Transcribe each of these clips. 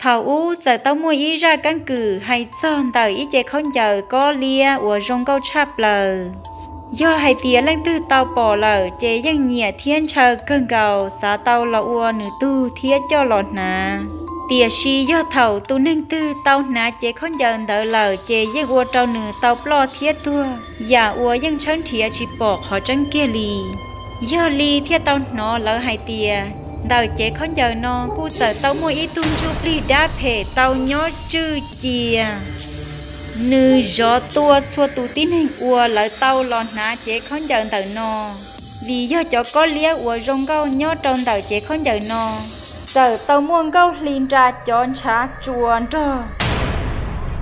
Thaum ub txawm tau muaj ib zaj keeb kwm hais txog ntawm ib ce khaub ncaws kob liab uas zoo nkauj tshaj plaws. Yog hais tias leej twg tau pom lawm ces yeej nyiam thiab ntshaw kawg nkaus, xav tau los ua nws tug thiab coj los hnav. Tiam sis yog thaum tus neeg twg tau hnav cev khaub ncaws ntawd lawm ces yeej ua rau nws tau ploj thiab tuag, yam uas yeej tshawb nrhiav tsis pom qhov tseeb kiag li. Yog li thiaj tau hnov lawv hais tias ntawm cev khaub ncaws no kuj txawm tau muaj ib tug ntsuj plig dab phem tau nyob tswj cia. Nws zov tua txhua tus tib neeg uas lawv tau los hnav cev khaub ncaws ntawm no, vim yog cov kob liab uas zoo nkauj nyob rau ntawm cev khaub ncaws no txawm tau muaj nkauj hli nra cov ntshav tsuas nrog.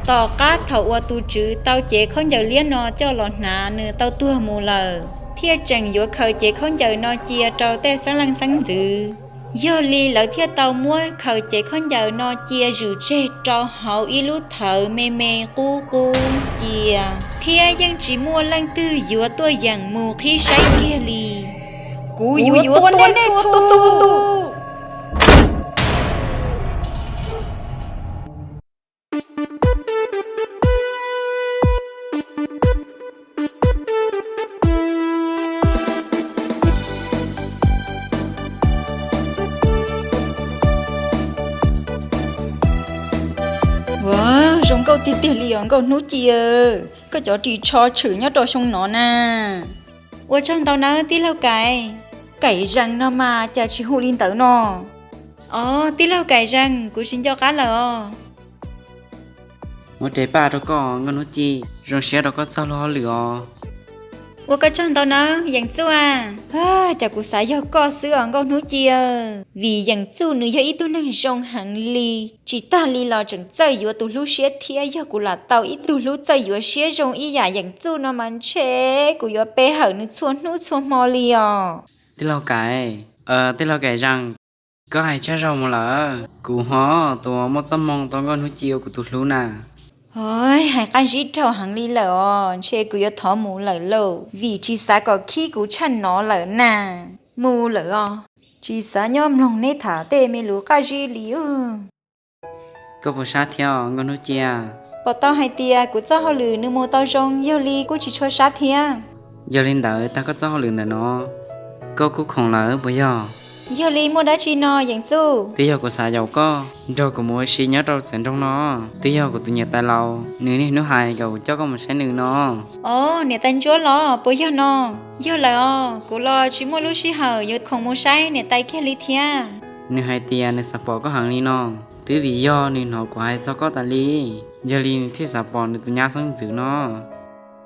Tom qab thaum uas tus tswv tau cev khaub ncaws liab no coj los hnav nws tau tuag mus lawm, thiaj tseem yuav khaws cev khaub ncaws no cia rau tej xeeb leej xeeb ntxwv. Yog li lawv thiaj tau muab khaws cev khaub ncaws no cia zwm tseg rau hauv ib lub thawv me me qub qub cia, thiab yeej tsis muaj leej twg yuav tuaj yeem mus qhib saib kiag li. Kuv yuav tua nej txhua tus. Ua, zoo nkauj tiag tiag li os Nkauj Hnub Ci. Koj cov ris tsho tshwm nyob rau xyoo no na. Ua tsaug ntau nawb tij laug Kais. Kais Zees no mas cas tsis hu li ntawd no? Os, tij laug Kais Zees, kuv tsis nco qab lawm os. Muab ris paj rau koj Nkauj Hnub Ci, zoo siab rau koj txoj hlub hauj lwm os. Ua koj tsaug ntau nawb Yeem Txuj a. Cas kuv xav yog koj xwb os Nkauj Hnub Ci. Vim Yeem Txuj nws yog ib tug neeg zoo heev li, tsis tag li los tseem txawj yuav tus hlub siab thiab. Yog kuv lam tau ib tug hlub txawj yuav siab zoo ib yam Yeem Txuj no mas ntshe kuv yuav pe hawm nws txhua hnub txhua hmo li os. Tij laug Kais, tij laug Kais Zees, koj hais tshaj zaug mus lawm. Kuv ho tus muaj txoj hmoo tau Nkauj Hnub Ci ua kuv tus hlub na. Hais qab zib rau heev li lawm os, ntshe kuv yuav thov mus lawm lauj, vim tsis xav kom khib kuv tshaj no lawm na. Mus lawm os, tsis xav nyob mloog neb tham tej me lus qab zib li. Koj puas sab thiab Nkauj Hnub Ci? Pom tau hais tias kuv txoj hauj lwm nws mus tau zoo, yog li kuj tsis tshua sab thiab. Yog li ntawd tag koj txoj hauj lwm ntawm no, koj kuj khoom lawm puas yog? Yog li muaj dab tsi no Yeem Txuj? Twb yog kuv xav yaum koj nrog kuv mus ua si nyob rau txawv nroog no. Twb yog kuv tus niam tais laus nws niaj hnub hais kom kuv coj koj mus saib nws no. Os, niam tais Ntsuab los puas yog no? Yog lawm os, kuv los tsis muaj lub sij hawm yuav khoom mus saib niam tais kiag li thiab. Nws hais tias nws xav pom koj heev li no, twb vim yog nws hnov kuv hais txog koj tas li, yog li nws thiaj xav pom nws tus nyab xeeb ntxwv no.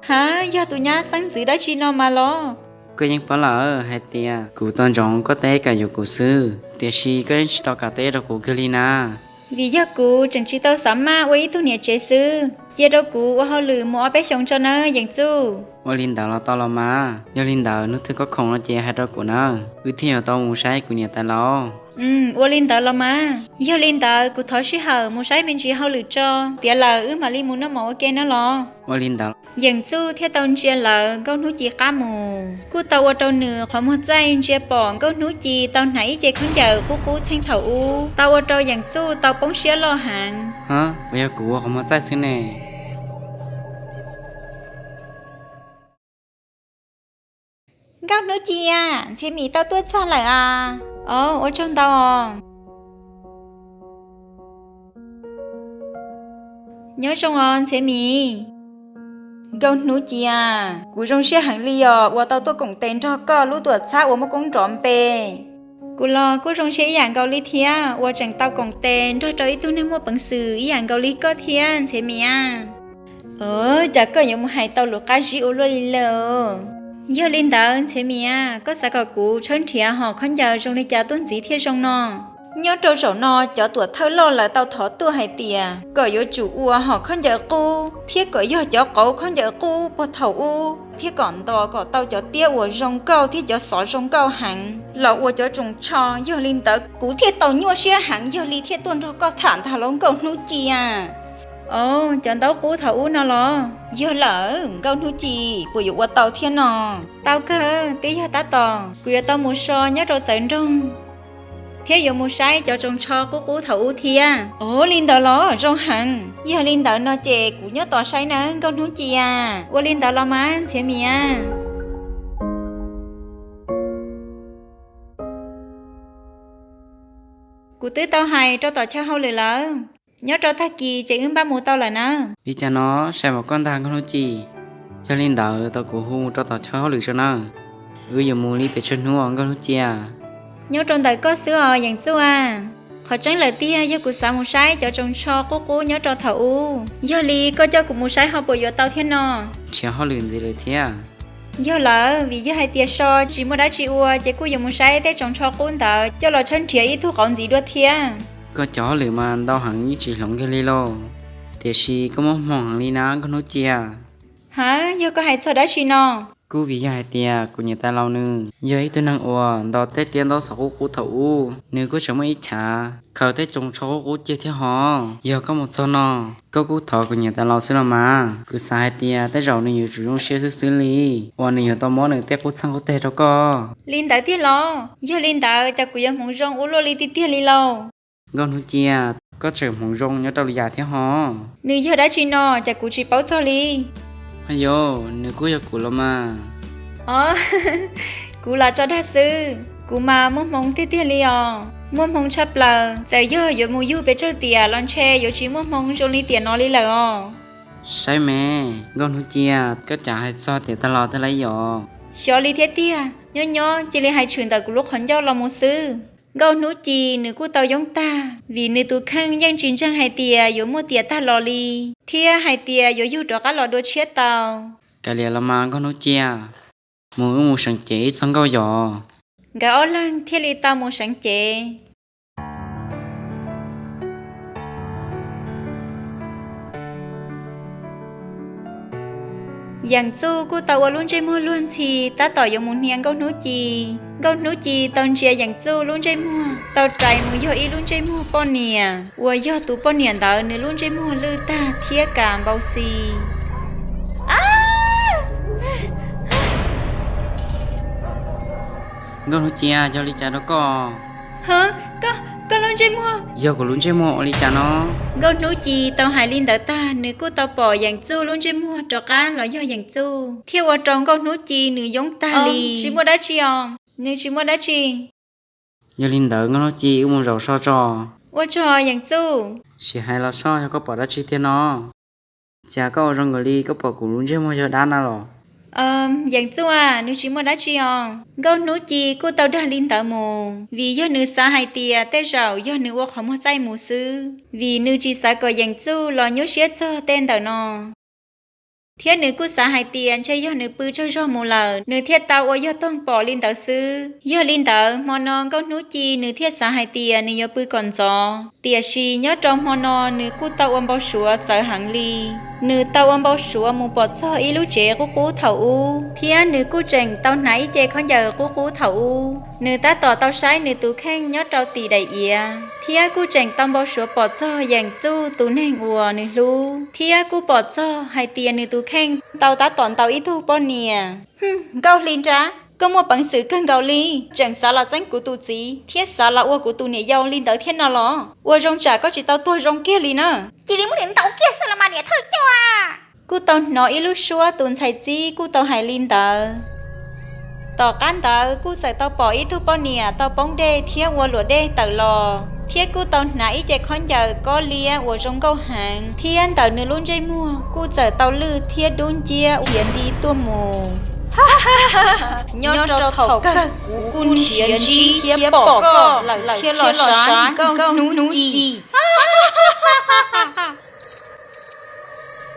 Ha, yog tus nyab xeeb ntxwv dab tsi no mas los? Koj yeej paub lawm hais tias kuv tau ntsoov koj teb kam yuav kuv xwb, tiam sis koj yeej tsis tau kam teb rau kuv kiag li na. Vim yog kuv tseem tsis tau xav maj ua ib tug niam tsev xwb, cia rau kuv ua hauj lwm mus ob peb xyoos tso nawb Yeem Txuj. Ua li ntawd los tau los mas, yog li ntawd hnub twg koj khoom no ces hais rau kuv nawb, wb thiaj yuav tau mus saib kuv niam tais laus. Ua li ntawd los mas, yog li ntawd kuv thov sij hawm mus saib me ntsis hauj lwm tso, tiav lawm wb mam li mus noj mov ua ke na los. Ua li ntawd. Yeem Txuj thiaj tau ntsia lawv Nkauj Hnub Ci qab mus, kuj tau ua rau nws qhov muag txaij ntsia pom Nkauj Hnub Ci tau hnav ib ce khaub ncaws qub qub txheej thaum ub, tau ua rau Yeem Txuj tau poob siab loj heev. Ha, puas yog kuv ua qhov muag txaij xwb ne? Nkauj Hnub Ci, Ntxhiav Mim tau tuaj txog lawm as. Os, ua tsaug ntau os. Nyob zoo os Ntxhiav Mim. Nkauj Hnub Ci, kuv zoo siab heev li os uas tau tuaj koom tes nrog koj lub tuam txhab uas muaj koob nrov npe. Kuv los kuj zoo siab ib yam nkaus li thiab uas tseem tau koom tes nrog rau ib tug neeg muaj peev xwm ib yam nkaus li koj thiab Ntxhiav Mim a. Cas koj yuav mus hais tau lus qab zib ua luaj li lawm? Yog li ntawd Ntxhiav Mim a, koj xav kom kuv tshawb nrhiav hom khaub ncaws zoo li cas tuaj ntxiv thiaj zoo no? Nyob rau zaum no cov tuam thawj loj lawv tau thov tuaj hais tias kom yuav tsum ua hom khaub ncaws qub thiab kom yog cov qauv khaub ncaws qub puag thaum ub thiab kom ntos kom tau cov tiab uas zoo nkauj thiab cov xov zoo nkauj heev los ua cov tsoos tsho. Yog li ntawd kuv thiaj tau nyuaj siab heev, yog li thiaj tuaj nrog koj tham ntag lauj Nkauj Hnub Ci a. Os, cov ntaub qub thaum ub no los? Yog lawm Nkauj Hnub Ci, puas yuav ua tau thiab no? Tau kawg, twb yog tab tom kuv yuav tau mus so nyob rau txawv nroog. thiab yuav mus saib cov tsoos tsho qub qub thaum ub thiab. Ov, li ntawd los zoo heev. Yog li ntawd no ces kuv nyob tos saib nawb Nkauj Hnub Ci. Ua li ntawd los mas Ntxhiav Mias. Kuv twb tau hais rau tom chaw hauj lwm lawm, nyob rau tag kis ces wb npaj mus tau lawm nawb. Li cas no, sai pom koj ntag Nkauj Hnub Ci. Yog li ntawd tau kuv hu mus rau tom chaw hauj lwm tso nawb. Wb yuav mus li pes tsawg hnub os Nkauj Hnub Ci? Nyob rau ntawm koj xwb os Yeem Txuj a. Qhov tseeb lawm tiag yog kuv xav mus saib cov tsoos tsho qub qub nyob rau thaum ub. Yog li koj coj kuv mus saib ho puas yuav tau thiab no? Nrhiav hauj lwm ntxiv lawm thiab. Yog lawm, vim yog hais tias so tsis muaj dab tsi ua ces kuj yuav mus saib tej tsoos tsho qub ntawd coj los tshawb nrhiav ib tug qauv ntxiv dua thiab. Koj cov hauj lwm mas ntau heev yeej tsis hloov kiag li lauj. Tiam sis koj muaj hmoo heev li na Nkauj Hnub Ci. Hawv, yog koj hais txog dab tsi no? Kuj vim yog hais tias kuv niam tais laus nws yog ib tug neeg uas nto tej tiab ntaub xov qub qub thaum ub, nws kuj tseem muaj ib chav khaws tej tsoos tsho qub qub cia thiab hos. Yog koj mus txog no, koj kuj thov kuv niam tais laus xwb los mas. Kuv xav hais tias tej zaum nws yuav tsum zoo siab xwb xwb li uas nws yuav tau muab nws tej qub txheej qub teg rau koj. Li ntawd tiag los? Yog li ntawd ces kuv yuav hmoov zoo ua luaj li tiag tiag li lauj. Nkauj Hnub Ci, koj tseem hmoov zoo nyob rau li yam thiab hos? Nws yog dab tsi no ces kuv tsis paub txog li. Hos yog, nws kuj yog kuv los mas. Ov, kuv los tso dag xwb, kuv mas muaj hmoo tiag tiag li os, muaj hmoo tshaj plaws. Txawm yog yuav mus yug pes tsawg tiam los ntshe yuav tsis muaj hmoo zoo li tiam no li lawm os. Saib me, Nkauj Hnub Ci, koj cas hais txog tiam tag los tag lawm yom? Xyov li thiab tiag, nyob nyob cia li hais tshwm ntawm kuv lub qhov ncauj los mus xwb. Nkauj Hnub Ci nws kuj tau yoob tag vim nws tus kheej yeej tsis ntseeg hais tias yuav muaj tiam tag los li, thiab hais tias yuav yug rov qab los dua tshiab tau. Kav liam los mas Nkauj Hnub Ci, mus wb mus seev cev ib txog nkauj yom. Nkawd ob leeg thiaj li tau mus seev cev. Yeem Txuj kuj tau ua lub ntsej muag luag ntxhi tab tom yuav mus hnia Nkauj Hnub Ci. Nkauj Hnub Ci tau ntsia Yeem Txuj lub ntsej muag tau rais mus yog ib lub ntsej muag poj niam, uas yog tus poj niam ntawd nws lub ntsej muag lwj tag thiab kas npau xi. Nkauj Hnub Ci, yog li cas rau koj? Hov, koj, koj lub ntsej muag. Yog kuv lub ntsej muag ua li cas no? Nkauj Hnub Ci tau hais li ntawd tag nws kuj tau pom Yeem Txuj lub ntsej muag rov qab los yog Yeem Txuj, thiab ua rau Nkauj Hnub Ci nws yoob tag li. Tsis muaj dab tsi os, nws tsis muaj dab tsi. Yog li ntawd Nkauj Hnub Ci wb mus zaum so tso. Ua tsaug Yeem Txuj. Sim hais los soj yog koj pom dab tsi tiag no? Cas koj ua zoo nkaus li koj pom kuv lub ntsej muag yog dab na los? Yeem Txuj a, nws tsis muaj dab tsi os. Nkauj Hnub Ci kuj tau dag li ntawd mus, vim yog nws xav hais tias tej zaum yog nws ua qhov muag txaij mus xwb, vim nws tsis xav kom Yeem Txuj los nyuaj siab txog tej ntawm no. Thiab nws kuj xav hais tias ntshe yog nws pw tsaug zog mus lawm nws thiaj tau ua yog toog pom li ntawd xwb. Yog li ntawd hmo no Nkauj Hnub Ci nws thiaj xav hais tias nws yuav pw kom ntxov. Tiam sis nyob rau hmo no nws kuj tau ua npau suav txawv heev li. Nws tau ua npau suav mus pom txog ib lub tsev qub qub thaum ub, thiab nws kuj tseem tau hnav ib ce khaub ncaws qub qub thaum ub. Nws tab tom tau saib nws tus kheej nyob rau tim daim iav, thiab kuj tseem tau npau suav pom txog Yeem Txuj tus neeg uas nws hlub, thiab kuj pom txog hais tias nws tus kheej tau tab tom ntaus ib tug poj niam. Nkauj Hli Nrab, koj muaj peev xwm kawg nkaus li, tseem xav los txeeb kuv tus txiv thiab xav los ua kuv tus niam yau li ntawd thiab no los? Ua zoo tsam koj tsis tau tuag zoo kiag li na. Cia li muab nws ntaus kiag xwb los mas niam thawj coj. Kuj tau hnov ib lub suab tus ntxhais txib kuj tau hais li ntawd. Tom qab ntawd kuj txawm tau pom ib tug poj niam tau poob dej thiab ua luam dej tawm los, thiab kuj tau hnav ib ce khaub ncaws kob liab uas zoo nkauj heev, thiab ntawm nws lub ntsej muag kuj txawm tau lwj thiab dub nciab khiav nti tuaj mus. Nyob rau thaum kawg kuv kuj nrhiav ntsib thiab pom koj lawm thiab los sav, Nkauj Hnub Ci.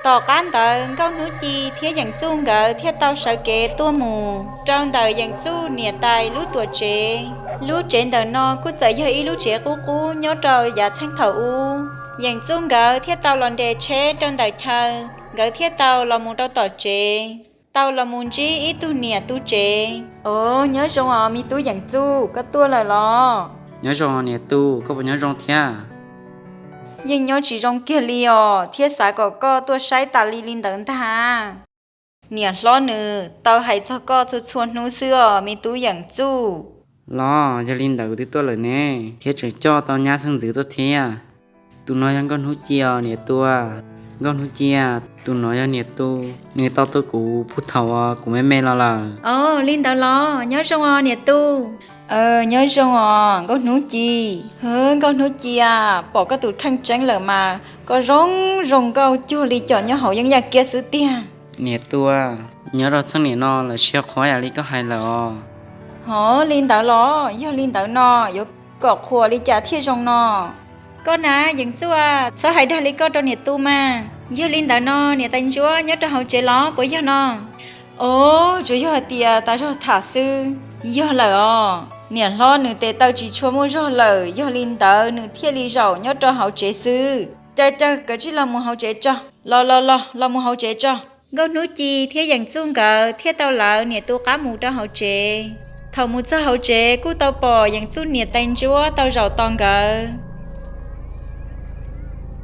Tom qab ntawd Nkauj Hnub Ci thiab Yeem Txuj nkawd thiaj tau sawv kev tuaj mus rau ntawm Yeem Txuj niam tais lub tuam tsev. Lub tsev ntawm no kuj txawm yog ib lub tsev qub qub nyob rau yav txheej thaum ub. Yeem Txuj nkawd thiaj tau los nres tsheb rau ntawm chaw, nkawd thiaj tau los mus rau tom tsev, tau los mus ntsib ib tug niam tu tsev. Os, nyob zoo os me tub Yeem Txuj, koj tuaj lawm los? Nyob zoo niam tu, koj puas nyob zoo thiab? Yeej nyob tsis zoo kiag li os, thiab xav kom koj tuaj saib tas li li ntawd ntag. Niam hlob nws tau hais txog koj txhua txhua hnub xwb os me tub Yeem Txuj. Los yog li ntawd kuv twb tuaj lawm ne, thiab tseem coj tau nyab xeeb ntxwv tuaj thiab. Tus no yog Nkauj Hnub Ci os niam tua. Nkauj Hnub Ci, tus no yog niam tus, nws tau tuaj kuv puag thaum kuv me me los lawm. Ov, li ntawd los nyob zoo os niam tus. Nyob zoo os Nkauj Hnub Ci. Hwv, Nkauj Hnub Ci, pom koj tus kheej tseeb lawm mas koj zoo zoo nkauj cuag li cov nyob hauv yeeb yaj kiab xwb tiag. Niam tua, nyob rau txheej niam no lawm tsis yog qhuav yam li koj hais lawm os. Hov, li ntawd los yog li ntawd no, yuav kom qhuas li cas thiaj zoo no? Koj na Yeem Txuj, txhob hais dag li koj rau niam tus mas. Yog li ntawd no niam tais ntsuab nyob rau hauv tsev los puas yog no? Ov, tsuas yog hais tias tas zog tham xwb. Yog lawm os, niam hlob nws tes taw tsis tshua muaj zog lawm, yog li ntawd nws thiaj li zaum nyob rau hauv tsev xwb. Caw caw, kav tsij los mus hauv tsev tso. Los los los, los mus hauv tsev tso. Nkauj Hnub Ci thiab Yeem Txuj nkawd thiaj tau lawv niam tus qab mus rau hauv tsev. Thaum mus txog hauv tsev kuj tau pom Yeem Txuj niam tais ntsuab tau zaum tos nkawd.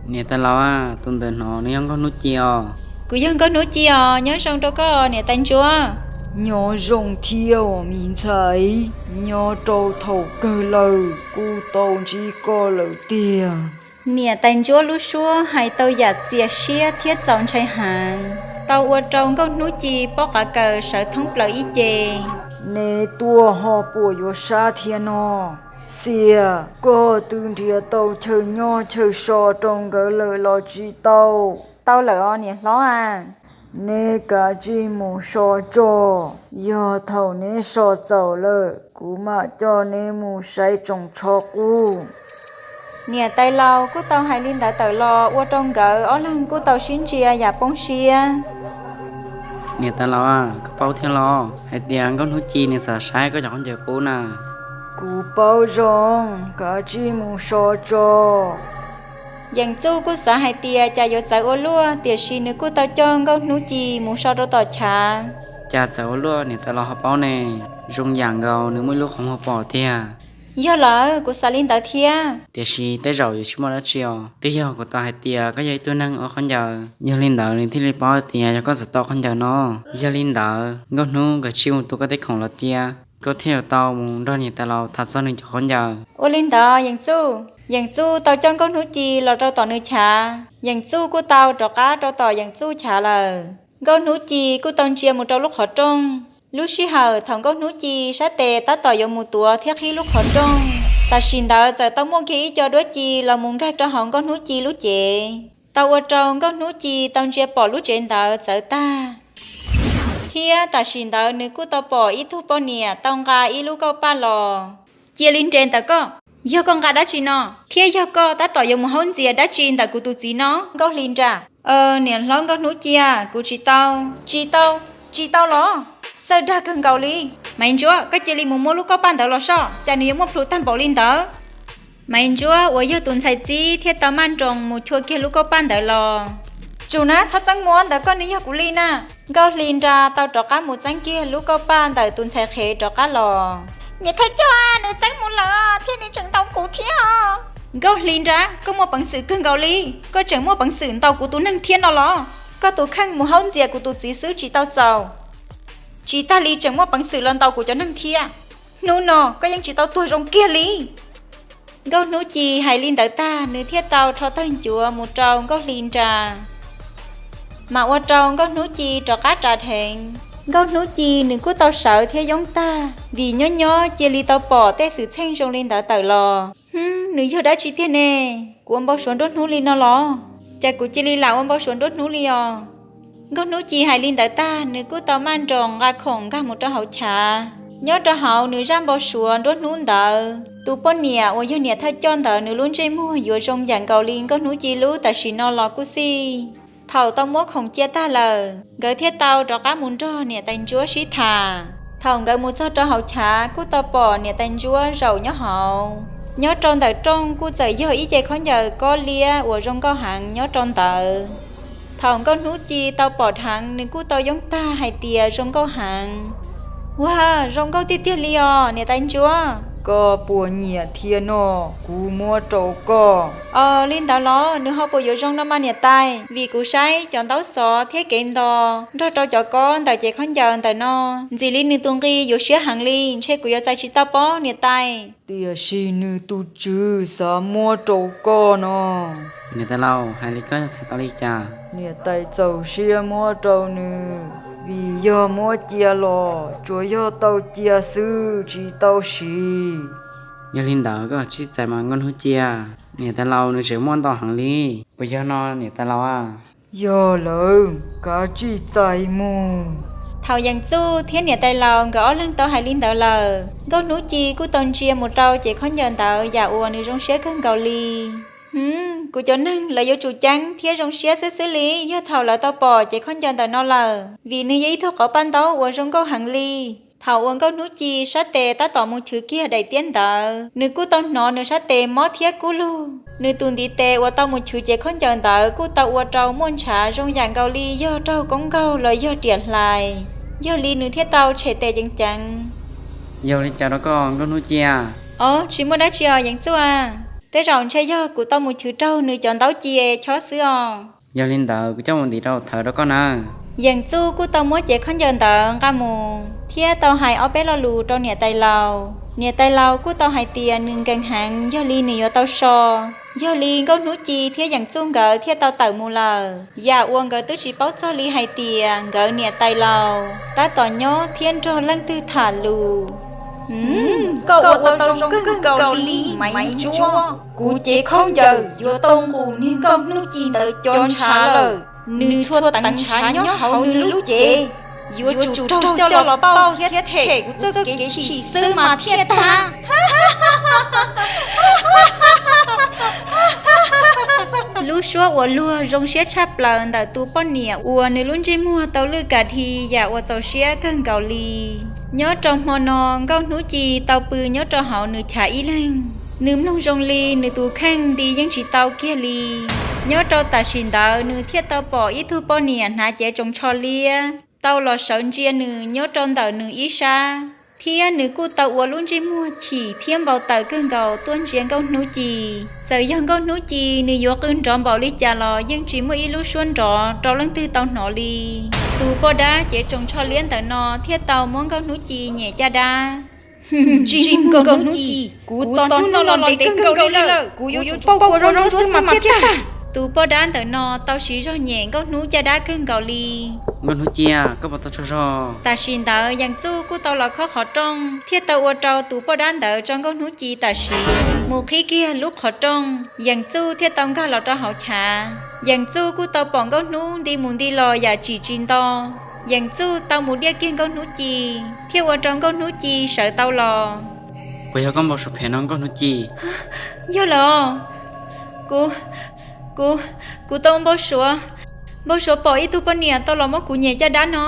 Niam tais laus, tus ntawm no nws yog Nkauj Hnub Ci os. Kuv yog Nkauj Hnub Ci os, nyob zoo rau koj niam tais ntsuab. Nyob zoo thiab os me ntxhais, nyob rau thaum kawg lawm kuj tau ntsib koj lawm tiag. Niam tais ntsuab lub suab hais tau yam txias siab thiab txaus ntshai heev, tau ua rau Nkauj Hnub Ci pob qav kaws sawv thoob plaws ib ce. Neb tuaj ho puas yuav sab thiab no? Xias, koj twb nrhiav tau chaw nyob chaw so rau nkawd lawm los tsis tau? Tau lawm os niam hlob a. Neb kav tsij mus so tso, yog thaum neb so txaus lawm kuv mam coj neb mus saib tsoos tsho qub. Niam tais laus kuj tau hais li ntawd tawm los ua rau nkawd ob leeg kuj tau sib ntsia yam poob siab. Niam tais laus, koj paub thiab los hais tias Nkauj Hnub Ci nws xav saib koj cov khaub ncaws qub na. Kuv paub zoo, kav tsij mus so tso. Yeem Txuj kuj xav hais tias cas yuav txawv ua luaj, tiam sis nws kuj tau coj Nkauj Hnub Ci mus so rau tom chav. Cas txawv ua luaj niam tais laus ho paub ne, zoo yam nkaus nws muaj ib lub qhov muag pom tiag. Yog lawm, kuv xav li ntawd thiab. Tiam sis tej zaum yuav tsis muaj dab tsi os, twb yog kuv tau hais tias koj yog ib tug neeg ua khaub ncaws, yog li ntawd nws thiaj li paub tias yog koj xav tau khaub ncaws no. Yog li ntawd Nkauj Hnub, kav tsij mus tu koj tej khoom los cia, koj thiaj yuav tau mus nrog niam tais laus tham txog nws cov khaub ncaws. Ua li ntawd Yeem Txuj. Yeem Txuj tau coj Nkauj Hnub Ci los rau tom nws chav, Yeem Txuj kuj tau rov qab rau tom Yeem Txuj chav lawm. Nkauj Hnub Ci kuj tau ntsia mus rau lub qhov rooj. Lub sij hawm thaum Nkauj Hnub Ci sab tes tab tom yuav mus tuav thiab qhib lub qhov rooj, tam sim ntawd txawm tau muaj kiag ib co duab ci los mus nkag rau hauv Nkauj Hnub Ci lub cev, tau ua rau Nkauj Hnub Ci tau ntsia pom lub tsev ntawd txawv tag. Thiab tam sim ntawd nws kuj tau pom ib tug poj niam tau nqa ib lub kauj paj los. Cia li nres ntawm koj! Yog koj nqa dab tsi no? Thiab yog koj tab tom yuav mus haub ntxias dab tsi ntawm kuv tus txiv no, Nkauj Hli Nra? Niam hlob Nkauj Hnub Ci, kuv tsis tau. Tsis tau? Tsis tau los? Txawj dag kawg nkaus li. Maiv Ntsuab, koj cia li mus muab lub kauj paj ntawd los soj, cas nws yuav muaj plhus tag npaum li ntawd. Maiv Ntsuab uas yog tus ntxhais txib thiaj tau maj nroos mus chua kiag lub kauj paj ntawd los. Tsum na, txhob txeeb mus, ntawm koj nws yog kuv li na. Nkauj Hli Nra tau rov qab mus txeeb kiag lub kauj paj ntawm tus ntxhais qhev rov qab los. Niam thawj coj, nws txeeb mus lawm thiab nws tseem ntaus kuv thiab. Nkauj Hli Nra, koj muaj peev xwm kawg nkaus li, koj tseem muaj peev xwm ntaus kuv tus neeg thiab no los? Koj tus kheej mus haub ntxias kuv tus txiv xwb tsis tau txaus, tsis tas li tseem muaj peev xwm los ntaus kuv cov neeg thiab. Hnub no koj yeej tsis tau tuag zoo kiag li. Nkauj Hnub Ci hais li ntawd tag, nws thiaj tau rho tawg ncuav mus rau Nkauj Hli Nra, mas ua rau Nkauj Hnub Ci rov qab ras dheev. Nkauj Hnub Ci nws kuj tau sawv thiab yoob tag, vim nyob nyob cia li tau pom tej xwm txheej zoo li ntawd tawm los. Hwm, nws yog dab tsi tiag ne? Kuv ua npau suav nruab hnub li no los? Cas kuv cia li lam ua npau suav nruab hnub li os? Nkauj Hnub Ci hais li ntawd tag, nws kuj tau maj nroos nqa khoom nkag mus rau hauv chav. Nyob rau hauv nws zaj npau suav nruab hnub ntawd, tus poj niam uas yog niam thawj coj ntawd nws lub ntsej muag yuav zoo yam nkaus li Nkauj Hnub Ci lub tam sim no los kuj xij. Thaum tau muab khoom cia tag lawm, nkawd thiaj tau rov qab mus nrog niam tais ntsuab sib tham. Thaum nkawd mus txog rau hauv chav kuj tau pom niam tais ntsuab zaum nyob hauv. Nyob rau ntawm rooj kuj txawm yog ib ce khaub ncaws kob liab uas zoo nkauj heev nyob rau ntawd. Thaum Nkauj Hnub Ci tau pom dheev, nws kuj tau yoob tag hais tias zoo nkauj heev. Ua, zoo nkauj tiag tiag li os niam tais ntsuab. Koj puas nyiam thiab no? Kuv muab rau koj. Os, li ntawd los nws ho puas yuav zoo no mas niam tais? Vim kuv saib cov ntaub xov thiab kev nto nrog rau cov kob ntawm cev khaub ncaws ntawm no, ntxim li nws tus nqi yuav siab heev li, ntshe kuv yuav txais tsis tau pob niam tais. Tiam sis nws tus tswv xav muab rau koj no. Niam tais laus, hais li koj yog txhais tau li cas? Niam tais txaus siab muab rau nws, vim yog muab cia los tsuas yog tau cia xwb tsis tau siv. Yog li ntawd koj tsij txais mas Nkauj Hnub Cia. Niam tais laus, nws tseem muaj ntau heev li. Puas yog no niam tais laus a? Yog lawm, kav tsij txais mus. Thaum Yeem Txuj thiab niam tais laus nkawd ob leeg tau hais li ntawd lawm, Nkauj Hnub Ci kuj tau ntsia mus rau cev khaub ncaws ntawd yam uas nws zoo siab kawg nkaus li. Hwv, kuv cov neeg, lawv yuav tsum ceeb thiab zoo siab xwb xwb li yog thaum lawv tau pom cev khaub ncaws ntawm no lawm, vim nws yog ib tug qauv paj ntaub uas zoo nkauj heev li. Thaum uas Nkauj Hnub Ci sab tes tab tom mus chwv kiag daim tiab ntawd, nws kuj tau hnov nws sab tes mob thiab kub lug. Nws tus ntiv tes uas tau mus chwv cev khaub ncaws ntawd kuj tau ua rau muaj ntshav zoo yam nkaus li yog raug koob nkaug los yog riam hlais, yog li nws thiaj tau tshem tes ceev ceev. Yog li cas rau koj Nkauj Hnub Cia? Os, tsis muaj dab tsi os Yeem Txuj a. Tej zaum ntshe yog kuv tau mus chwv raug nws cov ntaub ci chob xwb os. Yog li ntawd kuv coj mus ntim rau thawv rau koj nawb. Yeem Txuj kuj tau muab cev khaub ncaws ntawd nqa mus thiab tau hais ob peb lo lus rau niam tais laus. Niam tais laus kuj tau hais tias nws nkees heev, yog li nws yuav tau so. Yog li Nkauj Hnub Ci thiab Yeem Txuj nkawd thiaj tau tawm mus lawm, yam uas nkawd twb tsis paub txog li hais tias nkawd niam tais laus tab tom nyob thiab nrog leej twg tham lus. Koj ua tau zoo kawg nkaus li Maiv Ntsuab. Kuv cev khaub ncaws yuav tau nqus niag Nkauj Hnub Ci ntawd cov ntshav lawm. Nws txhua teev ntshav nyob hauv nws lub cev, yuav tsum raug coj los pauj thiab them kuv txoj kev chim xwb mas thiaj tag. Lub suab uas luag zoo siab tshaj plaws ntawm tus poj niam uas nws lub ntsej muag tau lwj kas dhi yam uas txaus siab kawg nkaus li. Nyob rau hmo no Nkauj Hnub Ci tau pw nyob rau hauv nws chav ib leeg. Nws mloog zoo li nws tus kheej nti yeej tsis tau kiag li. Nyob rau tam sim ntawd nws thiaj tau pom ib tug poj niam hnav cev tsoos tsho liab tau los sawv ntsia nws nyob rau ntawm nws ib sab, thiab nws kuj tau ua lub ntsej muag chim thiab npau taws kawg nkaus tuaj ntsia Nkauj Hnub Ci. Txawm yog Nkauj Hnub Ci nws yuav qw nrov npaum li cas los yeej tsis muaj ib lub suab nrov rau leej twg tau hnov li. Tus poj dab cev tsoos tsho liab ntawm no thiaj tau muab Nkauj Hnub Ci nyem caj dab. Ntsij muag Nkauj Hnub Ci, kuv tos hnub no los ntev kawg nkaus li lawm, kuv yuav tsum pauj kua zaub ntsuab xwb mas thiaj tag. Tus poj dab ntawm no tau siv zog nyem Nkauj Hnub caj dab kawg nkaus li. Nkauj Hnub Cia, koj puas tau tsaug zog? Tam sim ntawd Yeem Txuj kuj tau los khob qhov rooj thiaj tau ua rau tus poj dab ntawd tso Nkauj Hnub Ci tam sim mus qhib kiag lub qhov rooj. Yeem Txuj thiaj tau nkag los rau hauv chav. Yeem Txuj kuj tau pom Nkauj Hnub nti mus nti los yam tsim tsis nto. Yeem Txuj tau mus diaj kiag Nkauj Hnub Ci thiaj ua rau Nkauj Hnub Ci sawv tau los. Puas yog koj npau suav phem no Nkauj Hnub Ci? Yog lawm os. Kuv, kuv, kuv tau npau suav, npau suav pom ib tug poj niam tau los muab kuv nyem caj dab no.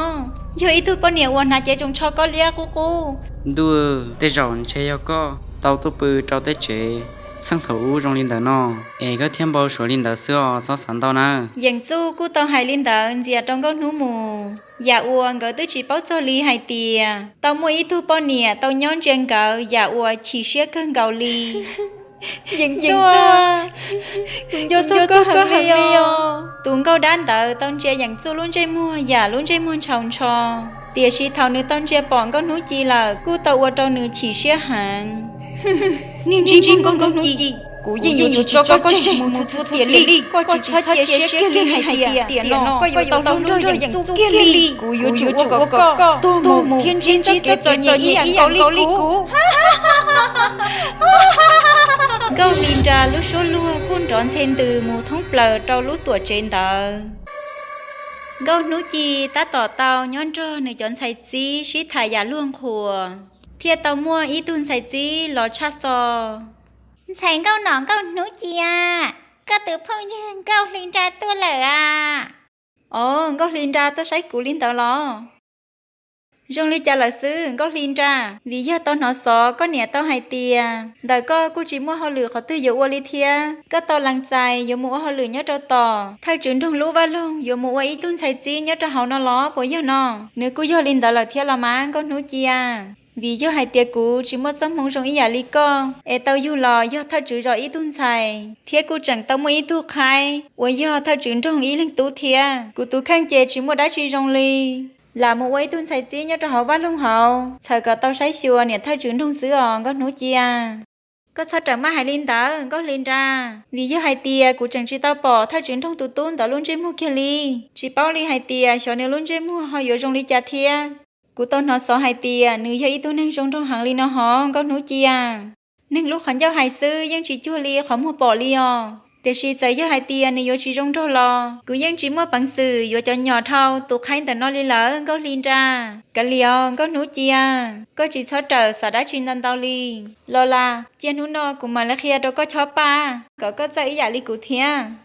Yog ib tug poj niam uas hnav cev tsoos tsho kob liab qub qub. Ntuj, tej zaum ntshe yog koj tau tuaj pw rau tej tsev txheej thaum ub zoo li ntawd no es koj thiaj npau suav li ntawd xwb os, txhob xav ntau nawb. Yeem Txuj kuj tau hais li ntawd ntxias rau Nkauj Hnub mus, yam uas nkawd twb tsis paub txog li hais tias tau muaj ib tug poj niam tau nyob ntsia nkawd yam uas chim siab kawg nkaus li. Yeem Txuj, kuv nco txog koj heev li os. Tus nkauj dab ntawd tau ntsia Yeem Txuj lub ntsej muag yam lub ntsej muag ntshaus ntsho, tiam sis thaum nws tau ntsia pom Nkauj Hnub Ci lawm kuj tau ua rau nws chim siab heev. Niag ntsij muag Nkauj Hnub Ci, kuv yeej yuav tsis tso koj tseg mus txhua tiam li. Koj tsis txhob cia siab kiag li hais tias tiam no koj yuav tau hlub nrog Yeem Txuj kiag li. Kuv yuav tsum ua kom koj tuag mus thiab ntsib txoj kev txom nyem ib yam nkaus li kuv. Nkauj Hli Nra lub suab luag kuj nrov ntxhe ntws mus thoob plaws rau lub tuam tsev ntawd. Nkauj Hnub Ci tab tom tau nyob nrog nws cov ntxhais txib sib tham yam luag nqhuas, thiaj tau muaj ib tug ntxhais txib los tshaj xo. Ntxhais nkauj nom Nkauj Hnub Ci a, koj tus phooj ywg Nkauj Hli Nra tuaj lawm a. Os, Nkauj Hli Nra tuaj saib kuv li ntawd los? Zoo li cas lawm xwb Nkauj Hli Nra? Vim yog tau hnov xov koj niam tau hais tias ntawm koj kuj tsis muaj hauj lwm qhov twg yuav ua li thiab, koj tau lees txais yuav mus ua hauj lwm nyob rau tom thawj tswv nroog lub vaj loog, yuav mus ua ib tug ntxhais txib nyob rau hauv no los puas yog no? Nws kuj yog li ntawd lawm thiab los mas Nkauj Hnub Ci a. Vim yog hais tias kuv tsis muaj txoj hmoo zoo ib yam li koj, es tau yug los yog thawj tswv zos ib tug ntxhais, thiab kuj tseem tau muaj ib tug qhaib uas yog thawj tswv nroog ib leeg tub thiab. Kuv tus kheej ces tsis muaj dab tsi zoo li, lam mus ua ib tug ntxhais txib nyob rau hauv vaj loog hauv, txhawm kom tau saib xyuas niam thawj tswv nroog xwb os Nkauj Hnub Cia. Koj txhob rawm maj hais li ntawd Nkauj Hli Nra, vim yog hais tias kuv tseem tsis tau pom thawj tswv nroog tus tub ntawd lub ntsej muag kiag li, tsis paub li hais tias xyov nws lub ntsej muag ho yuav zoo li cas thiab. Kuv tau hnov xov hais tias nws yog ib tug neeg zoo nraug heev li no hov Nkauj Hnub Cia. Neeg lub qhov ncauj hais xwb yeej tsis cuag li qhov muag pom li os. Tiam sis txawm yog hais tias nws yuav tsis zoo nraug los kuv yeej tsis muaj peev xwm yuav cov nyom dhau tus qhaib ntawm no li lawm Nkauj Hli Nra. Kav liam os Nkauj Hnub Cia, koj tsis txhob rawm xav dab tsi ntau ntau li. Los las, cia hnub no kuv mam li qhia rau koj chob paj kom koj txawj ib yam li kuv thiab.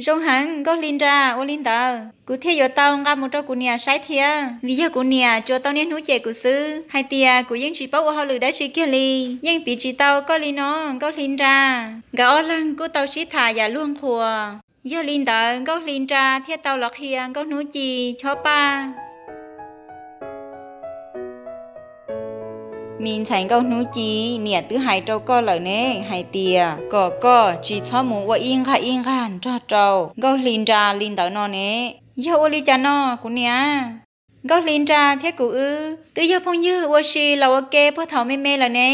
Zoo heev Nkauj Hli Nra, ua li ntawd kuv thiaj yuav tau nqa mus rau kuv niam saib thiab, vim yog kuv niam tsuas tau niaj hnub cem kuv xwb hais tias kuv yeej tsis paub ua hauj lwm dab tsi kiag li, yeej piv tsis tau koj li no Nkauj Hli Nra. Nkawd ob leeg kuj tau sib tham yam luag nqhuas. Yog li ntawd Nkauj Hli Nra thiaj tau los qhia Nkauj Hnub Ci chob paj. Me ntxhais Nkauj Hnub Ci, niam twb hais rau koj lawm ne hais tias kom koj tsis txhob mus ua ib nqag ib nqag nrog rau Nkauj Hli Nra li ntawd no ne. Yog ua li cas no kuv niam? Nkauj Hli Nra thiab kuv wb twb yog phooj ywg ua si los ua ke puag thaum me me lawm ne.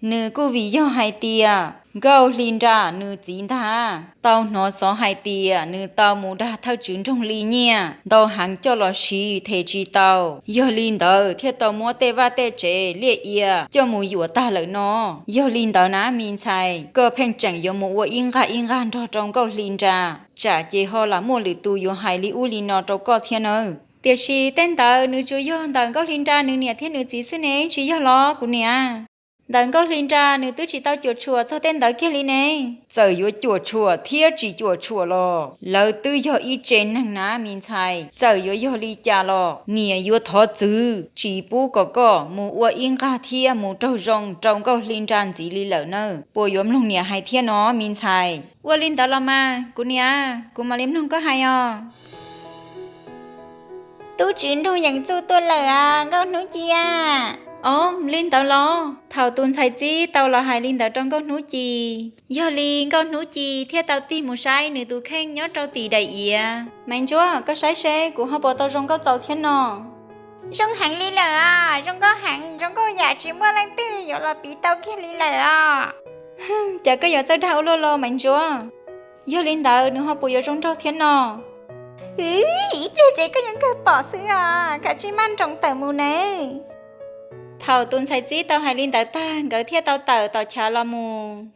Nws kuj vim yog hais tias Nkauj Hli Nra nws txiv ntag, tau hnov xov hais tias nws tau mus dag thawj tswv nroog li nyiaj ntau heev coj los siv them tsis tau. Yog li ntawd thiaj tau muab tej vaj tej tsev liaj ia coj mus yuam tag lawm no. Yog li ntawd na me ntxhais, koj pheej tseem yuav mus ua ib nqag ib nqag nrog rau Nkauj Hli Nra, tsam ces ho lam muaj lwm tus yuav hais li ub li no rau koj thiab nawb. Tiam sis tej ntawd nws tsuas yog ntawm Nkauj Hli Nra nws niam thiab nws txiv xwb ne tsis yog los kuv niam? Ntawm Nkauj Hli Nra nws twb tsis tau cuam tshuam txog tej ntawd kiag li ne. Txawm yuav cuam tshuam thiab tsis cuam tshuam los lawv twb yog ib tse neeg na me ntxhais. Txawm yuav yog li cas los niam yuav thov txwv tsis pub kom koj mus ua ib nqag thiab mus raug zoo rau Nkauj Hli Nra ntxiv li lawm nawb. Puas yuav mloog niam hais thiab no me ntxhais? Ua li ntawd los mas kuv niam, kuv mam li mloog koj hais os. Tub tswv nroog Yeem Txuj tuaj lawm Nkauj Hnub Ci. Os, li ntawd los? Thaum tus ntxhais txib tau los hais li ntawd rau Nkauj Hnub Ci, yog li Nkauj Hnub Ci thiaj tau tig mus saib nws tus kheej nyob rau tim daim iav. Maiv Ntsuab, koj saib seb kuv ho puas tau zoo nkauj txaus thiab no. Zoo heev li lawm os, zoo nkauj heev, zoo nkauj yam tsis muaj leej twg yuav los piv tau kiag li lawm os. Cas koj yuav txawj dag ua luaj los Maiv Ntsuab? Yog li ntawd nws ho puas yuav zoo nraug thiab no? Ib pliag ces koj yuav kawg pom xwb os, kav tsij maj nroos tawm mus ne. Thaum tus ntxhais txib tau hais li ntawd tag nkawd thiaj tau tawm tom chav los mus.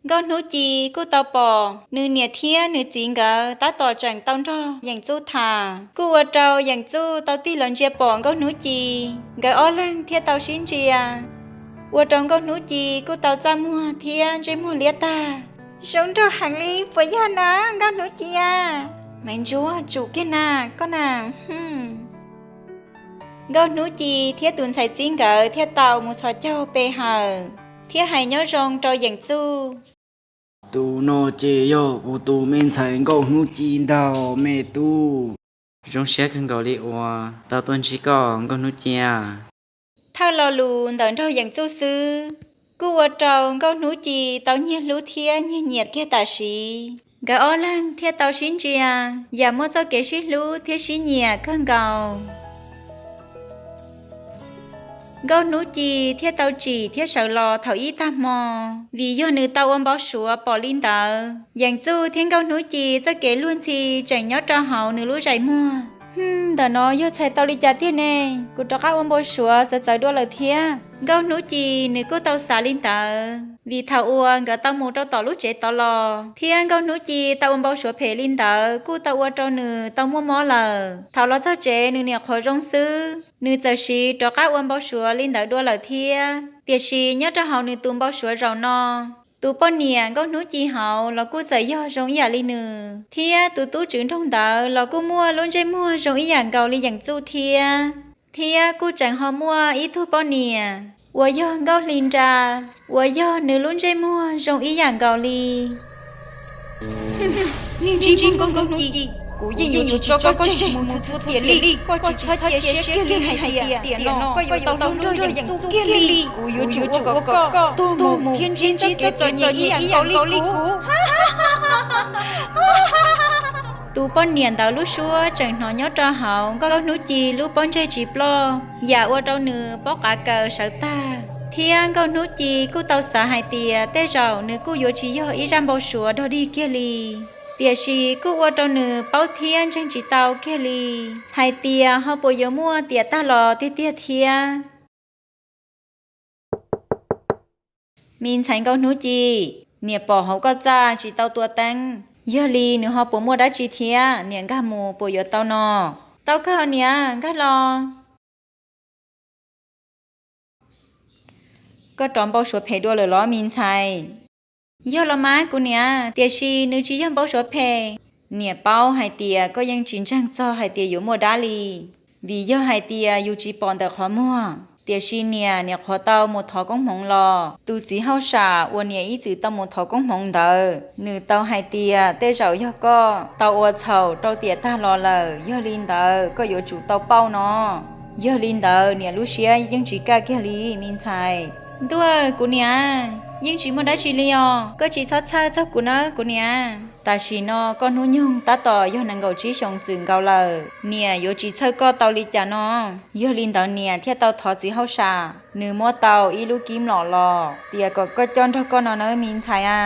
Nkauj Hnub Ci kuj tau pom nws niam thiab nws txiv nkawd tab tom tseem tau nrog Yeem Txuj tham, kuj ua rau Yeem Txuj tau tig los ntsia pom Nkauj Hnub Ci. Nkawd ob leeg thiaj tau sib ntsia, ua rau Nkauj Hnub Ci kuj tau txaj muag thiab ntsej muag liab tag. Zoo nraug heev li puas yog na Nkauj Hnub Ci a? Maiv Ntsuab, tsum kiag na koj na. Nkauj Hnub Ci thiab tus ntxhais txib nkawd thiaj tau mus txhos caug pe hawm thiab hais nyob zoo rau Yeem Txuj. Tus no ces yog kuv tus me ntxhais Nkauj Hnub Ci ntag me tub. Zoo siab kawg nkaus li uas tau tuaj ntsib koj Nkauj Hnub Ci. Thawj lo lus ntawm nraug Yeem Txuj xwb kuj ua rau Nkauj Hnub Ci tau nyiag hlub thiab nyiag nyiam kiag tam sim. Nkawd ob leeg thiaj tau sib ntsia yam muaj txoj kev sib hlub thiab sib nyiam kawg nkaus. Nkauj Hnub Ci thiaj tau tsim thiab sawv los thaum ib tag hmo, vim yog nws tau ua npau suav pom li ntawd. Yeem Txuj thiab Nkauj Hnub Ci txoj kev luag ntxhi tseem nyob rau hauv nws lub zais muag. Hm, ntawm no yog txhais tau li cas tiag ne? Kuv rov qab ua npau suav txawv txawv dua lawm thiab. Nkauj Hnub Ci nws kuj tau xav li ntawd, vim thaum uas nkawd tau mus rau tom lub tsev tod los thiab Nkauj Hnub Ci tau ua npau suav phem li ntawd kuj tau ua rau nws tau muaj mob lawm. Thaum los txog tsev nws niam qhuav zoo xwb, nws txawm siv rov qab ua npau suav li ntawd dua lawm thiab. Tiam sis nyob rau hauv nws tus npau suav zaum no, tus poj niam Nkauj Hnub Ci hauv los kuj txawm yog zoo ib yam li nws, thiab tus tub tswv nroog ntawd los kuj muaj lub ntsej muag zoo ib yam nkaus li Yeem Txuj thiab. Thiab kuj tseem ho muaj ib tug poj niam uas yog Nkauj Hli Nra, uas yog nws lub ntsej muag zoo ib yam nkaus li. Ntsib Nkauj Hnub Ci, Kuv yeej yuav tsis tso koj tseg mus txhua txhua tiam li. Koj tsis txhob cia siab kiag li hais tias tiam no koj yuav tau hlub nrog Yeem Txuj kiag li. Kuv yuav tsum ua kom koj tuag mus thiab ntsib txoj kev txom nyem ib yam nkaus li kuv. Tus poj niam ntawd lub suab tseem hnov nyob rau hauv Nkauj Hnub Ci lub pob ntseg tsis ploj, yam ua rau nws paub qav kaws sawv tag. Thiab Nkauj Hnub Ci kuj tau xav hais tias tej zaum nws kuj yuav tsis yog ib zaj npau suav dog dig kiag li. Tiam sis kuj ua rau nws paub thiab ntseeg tsis tau kiag li hais tias ho puas yuav muaj tiam tag los tiag tiag thiab. Me ntxhais Nkauj Hnub Ci, niam pom hauv koj txaj tsis tau tua teeb, yog li nws ho puas muaj dab tsi thiab? Niam nkag mus puas yuav tau no? Tau kawg niam, nkag los. Koj rov npau suav phem dua lawm los me ntxhais? Yog los mas kuv niam, tiam sis nws tsis yog npau suav phem. Niam paub hais tias koj yeej tsis ntseeg txog hais tias yuav muaj dab li, vim yog hais tias yus tsis pom ntawm qhov muag. Tiam sis niam, niam qhuav tau mus thov koob hmoov los tus txiv hauj sam uas niam ib txwm tau mus thov koob hmoov ntawd, nws tau hais tias tej zaum yog koj tau ua txhaum rau tiam tag los lawm, yog li ntawd koj yuav tsum tau pauj no. Yog li ntawd niam lub siab yeej tsis kaj kiag li me ntxhais. Ntuj, kuv niam, yeej tsis muaj dab tsi li os, koj tsis txhob txhawj txog kuv nawb kuv niam. Tam sim no koj hnub nyoog tab tom yog nees nkaum tsib xyoos txwm nkaus lawm, niam yuav tsis txhawj koj tau li cas no. Yog li ntawd niam thiaj tau thov txiv hauj sam, nws muab tau ib lub kib mlom los tias kom koj coj nrog koj no nawb me ntxhais a,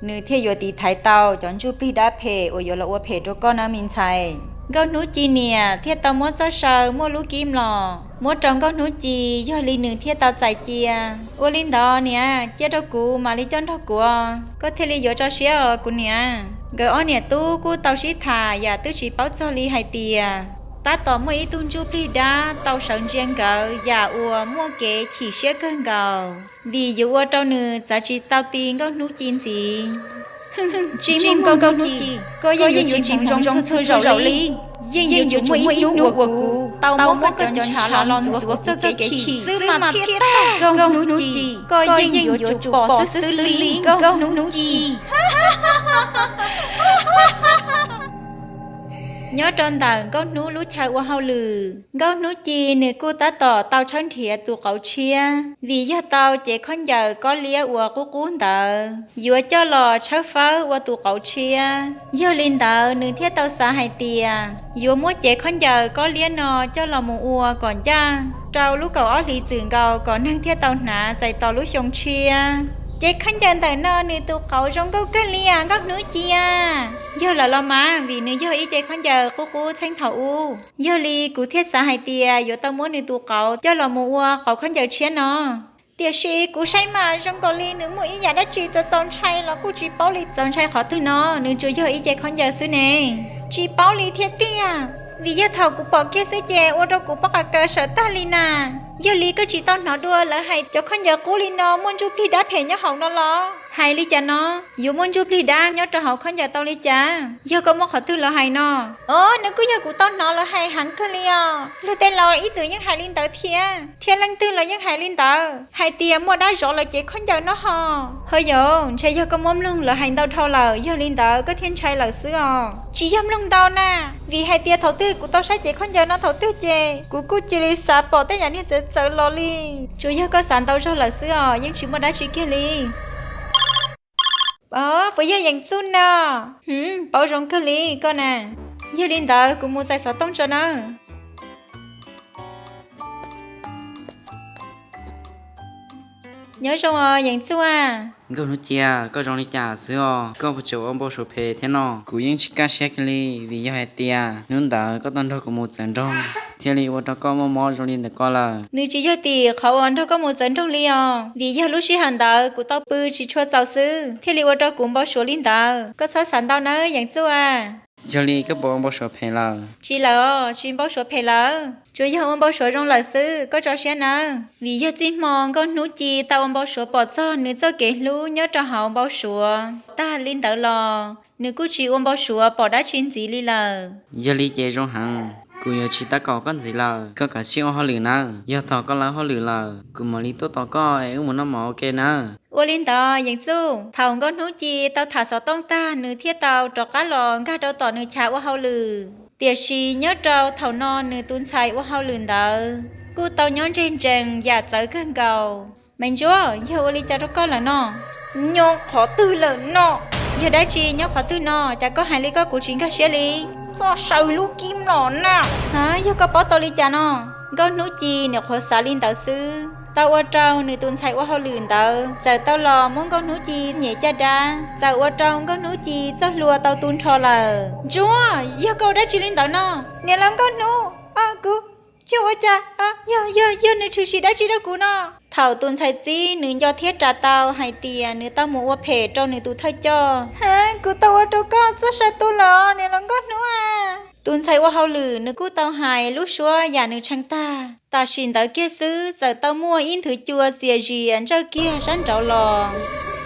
nws thiaj yuav tiv thaiv tau cov ntsuj plig dab phem uas yuav los ua phem rau koj nawb me ntxhais. Nkauj Hnub Ci niam thiaj tau muab txoj saw muaj lub kib mlom muab rau Nkauj Hnub Ci, yog li nws thiaj tau txais cia. Ua li ntawd niam, cia rau kuv mam li coj nrog kuv, koj thiaj li yuav tso siab os kuv niam. Nkawd ob niam tub kuj tau sib tham yam twb tsis paub txog li hais tias tab tom muaj ib tug ntsuj plig dab tau sawv ntsia nkawd yam uas muaj kev chim siab kawg nkaus, vim yuav ua rau nws txav tsis tau ti Nkauj Hnub Ci ntxiv. Tsis muaj Nkauj Hnub Ci, koj yeej yuav tsis hmoov zoo txhua zaus li. Yeej yuav tsum muaj ib hnub uas kuv tau muab koj cov ntshav los ntxuav kuv txoj kev chim xwb mas thiaj tag Nkauj Hnub Ci. Koj yeej yuav tsum pom xwb xwb li Nkauj Hnub Ci. Nyob rau ntawm Nkauj Hnub lub chaw ua hauj lwm, Nkauj Hnub Ci nws kuj tab tom tau tshawb nrhiav tus qauv tshiab, vim yog tau cev khaub ncaws kob liab uas qub qub ntawd yuav coj los tshawb fawb ua tus qauv tshiab. Yog li ntawd nws thiaj tau xav hais tias yuav muab cev khaub ncaws kob liab no coj los mus ua kom ncaj rau lub kaum ob hlis txwm nkaus kom neeg thiaj tau hnav txais tos lub xyoo tshiab. Cev khaub ncaws ntawm no nws tus qauv zoo nkauj kawg li as Nkauj Hnub Ci a. Yog lawm los mas, vim nws yog ib cev khaub ncaws qub qub txheej thaum ub, yog li kuv thiaj xav hais tias yuav tau muab nws tus qauv coj los mus ua qauv khaub ncaws tshiab no. Tiam sis kuv saib mas zoo nkaus li nws muaj ib yam dab tsi txaus txaus ntshai los kuj tsis paub li. Txaus ntshai qhov twg no? Nws tsuas yog ib cev khaub ncaws xwb ne. Tsis paub li thiab tiag, vim yog thaum kuv pom kiag xwb ces ua rau kuv pob qa kaw sawv tag li na. Yog li koj tsis tau hnov dua lawv hais cov khaub ncaws qub li no muaj ntsuj plig dab phem nyob hauv no los? Hais li cas no? Yuav muaj ntsuj plig dab nyob rau hauv khaub ncaws tau li cas? Yog koj muab qhov twg los hais no? Os, nws kuj yog kuv tau hnov lawv hais heev kawg li os. Luag tej laus ib txwm yeej hais li ntawd thiab, thiab leej twg los yeej hais li ntawd hais tias muaj dab zov lawv cev khaub ncaws no ho. Ho yog, ntshe yog koj muab mloog lawv hais ntau dhau lawm, yog li ntawd koj thiaj ntshai lawm xwb os. Tsis yog mloog ntau na, vim hais tias thaum twg kuv tau saib cev khaub ncaws no thaum twg ces kuv kuj cia li xav pom tej yam niag txawv txawv los li. Tsuas yog koj xav ntau zog lawm xwb os, yeej tsis muaj dab tsi kiag li. Puas yog Yeem Txuj no? Hwm, paub zoo kawg li koj na. Yog li ntawd kuv mus txais xov tooj tso nawb. Nyob zoo os Yeem Txuj a. Nkauj Hnub Ci, koj zoo li cas xwb os? Koj puas tseem ua npau suav phem thiab no? Kuv yeej tsis kaj siab kiag li, vim yog hais tias hnub ntawd koj tau nrog kuv mus txawv nroog thiaj li ua rau koj muaj mob zoo li ntawm ko lawm. Nws tsis yog tim qhov uas nrog koj mus txawv nroog li os, vim yog lub sij hawm ntawd kuv tau pw tsis tshua txaus xwb thiaj li ua rau kuv npau suav li ntawd. Koj txhob xav ntau nawb Yeem Txuj a. Yog li koj puas ua npau suav phem lawm? Tsis lawm os, tsis npau suav phem lawm, tsuas yog ua npau suav zoo lawm xwb, koj tso siab nawb. Vim yog txij hmo Nkauj Hnub Ci tau ua npau suav pom txog nws txoj kev hlub nyob rau hauv npau suav tag li ntawd los nws kuj tsis ua npau suav pom dab tsi ntxiv li lawm. Yog li ces zoo heev, kuv yuav tsis tab kaum koj ntxiv lawm, koj kav tsij ua hauj lwm nawb. Yog thaum koj lawb hauj lwm lawm kuv mam li tuaj tos koj es wb mus noj mov ua ke nawb. Ua li ntawd Yeem Txuj, thaum Nkauj Hnub Ci tau tham xov tooj tag nws thiaj tau rov qab los nkag rau tom nws chav ua hauj lwm. Tiam sis nyob rau thaum no nws tus ntxhais ua hauj lwm ntawd kuj tau nyob ntseg ntsees yam txawv kawg nkaus. Maiv Ntsuab, yog ua li cas rau koj lawm no? Nyob qhov twg lawm no? Yog dab tsi nyob qhov twg no, cas koj hais li koj kuv tsis nkag siab li? Txoj saw lub kib mlom na. Ha, yog koj paub tau li cas no? Nkauj Hnub Ci niam qhuav xav li ntawd xwb, tau ua rau nws tus ntxhais ua hauj lwm ntawd txawm tau los muab Nkauj Hnub Ci nyem caj dab, txawm ua rau Nkauj Hnub Ci txoj hlua tau tu nrho lawm. Ntsuab, yog koj ua dab tsi li ntawd no? Niam laus Nkauj Hnub, kuv, yog ua cas, yog, yog, yog nws tshwm sim dab tsi rau kuv no? Thaum tus ntxhais txib nws nco thiab ras tau hais tias nws tau mus ua phem rau nws tus thawj coj. Ha, kuv tau ua rau koj txoj saw tu lawm niam laus Nkauj Hnub a. Tus ntxhais ua hauj lwm nws kuj tau hais lub suab yam nws tshee tag. Tam sim ntawd kiag xwb txawm tau muaj ib nthwv cua txias zias ntsawj kiag sab nraud los.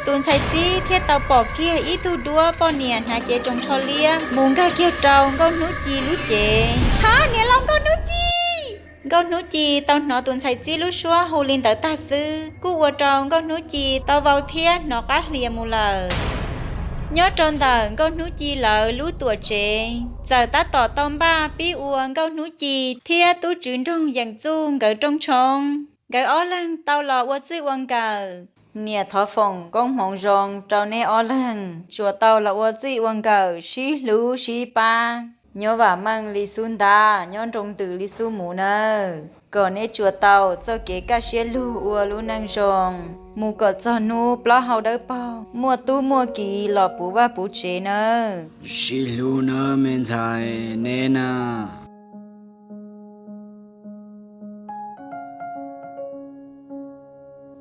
Tus ntxhais txib thiaj tau pom kiag ib tug duab poj niam hnav cev tsoos tsho liab mus nkag kiag rau Nkauj Hnub Ci lub cev. Ha, niam laus Nkauj Hnub Ci! Nkauj Hnub Ci tau hnov tus ntxhais txib lub suab hu li ntawd tag xwb, kuj ua rau Nkauj Hnub Ci tau vau thiab hnov qab hlias mus lawm. Nyob rau ntawm Nkauj Hnub Ci lawv lub tuam tsev txawm tab tom tau npaj pib ua Nkauj Hnub Ci thiab tub tswv nroog Yeem Txuj nkawd rooj tshoob. Nkawd ob leeg tau los ua txij ua nkawm. Niam thov foom koob hmoov zoo rau neb ob leeg tsuas tau los ua txij ua nkawm sib hlub sib pab, nyob vam meej li xub ntab, nyob nroo ntws li xub muv nawb. Kom neb tsuas tau txoj kev kaj siab lug ua lub neej zoo mus kom txog hnub plaub hau dawb paug, muaj tub muaj kiv los puv vaj puv tsev nawb. Sib hlub nawb me ntxhais, neb na.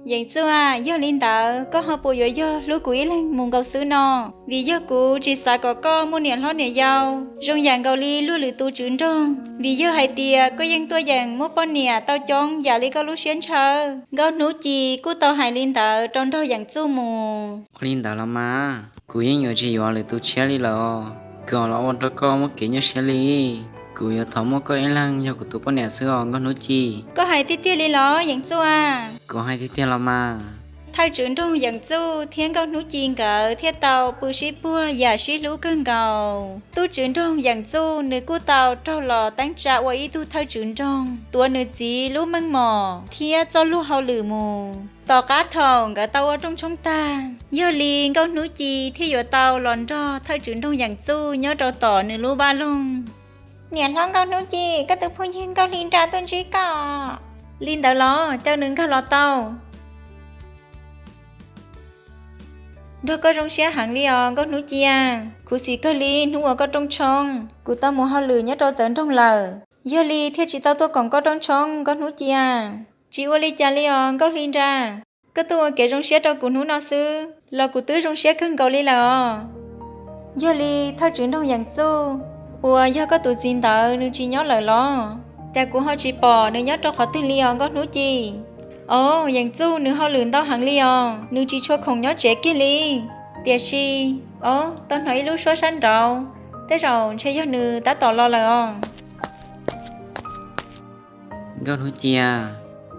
Yeem Txuj a, yog li ntawd koj ho puas yuav yog hlub kuv ib leeg mus nkaus xwb no? Vim yog kuv tsis xav kom koj muaj niam hlob niam yau zoo yam nkaus li luag lwm tus tswv nroog, vim yog hais tias koj yeej tuaj yeem muaj poj niam tau coob yam li koj lub siab ntshaw. Nkauj Hnub Ci kuj tau hais li ntawd rau nraug Yeem Txuj mus. Ua li ntawd los mas, kuv yeej yuav tsis yuav lwm tus tshiab li lawm os. Kuv los ua rau koj muaj kev nyuaj siab li. Kuv yuav thov muaj koj ib leeg yog kuv tus poj niam xwb os Nkauj Hnub Ci. Koj hais tiag tiag li los Yeem Txuj a? Kuv hais tiag tiag los mas. Thawj tswv nroog Yeem Txuj thiab Nkauj Hnub Ci nkawd thiaj tau pw sib puag yam sib hlub kawg nkaus. Tub tswv nroog Yeem Txuj nws kuj tau raug los teeb tsa ua ib tug thawj tswv nroog, tuav nws txiv lub meej mom thiab txoj luag hauj lwm mus. Tom qab thaum nkawd tau ua rooj tshoob tag, yog li Nkauj Hnub Ci thiaj yuav tau los nrog thawj tswv nroog Yeem Txuj nyob rau tom nws lub vaj loog. Niam hlob Nkauj Hnub Ci, koj tus phooj ywg Nkauj Hli Nra tuaj ntsib koj. Li ntawd los, caw nws nkag los tau. Nrog koj zoo siab heev li os Nkauj Hnub Ci. Khuv xim kawg li hnub ua koj rooj tshoob. Kuv tau mus hauj lwm nyob rau txawv nroog lawm, yog li thiaj tsis tau tuaj koom koj rooj tshoob Nkauj Hnub Ci. Tsis ua li cas li os Nkauj Hli Nra. Koj tuaj ua kev zoo siab rau kuv hnub no xwb los kuv twb zoo siab kawg nkaus li lawm os. Yog li thawj tswv nroog Yeem Txuj uas yog koj tus txiv ntawd nws tsis nyob lawm los? Cas kuv ho tsis pom nws nyob rau qhov twg li os Nkauj Hnub Ci? Os, Yeem Txuj nws hauj lwm ntau heev li os, nws tsis tshua khoom nyob tsev kiag li. Tiam sis, os, tau hnov ib lub suab sab nraud, tej zaum ntshe yog nws tab tom los lawm os. Nkauj Hnub Ci,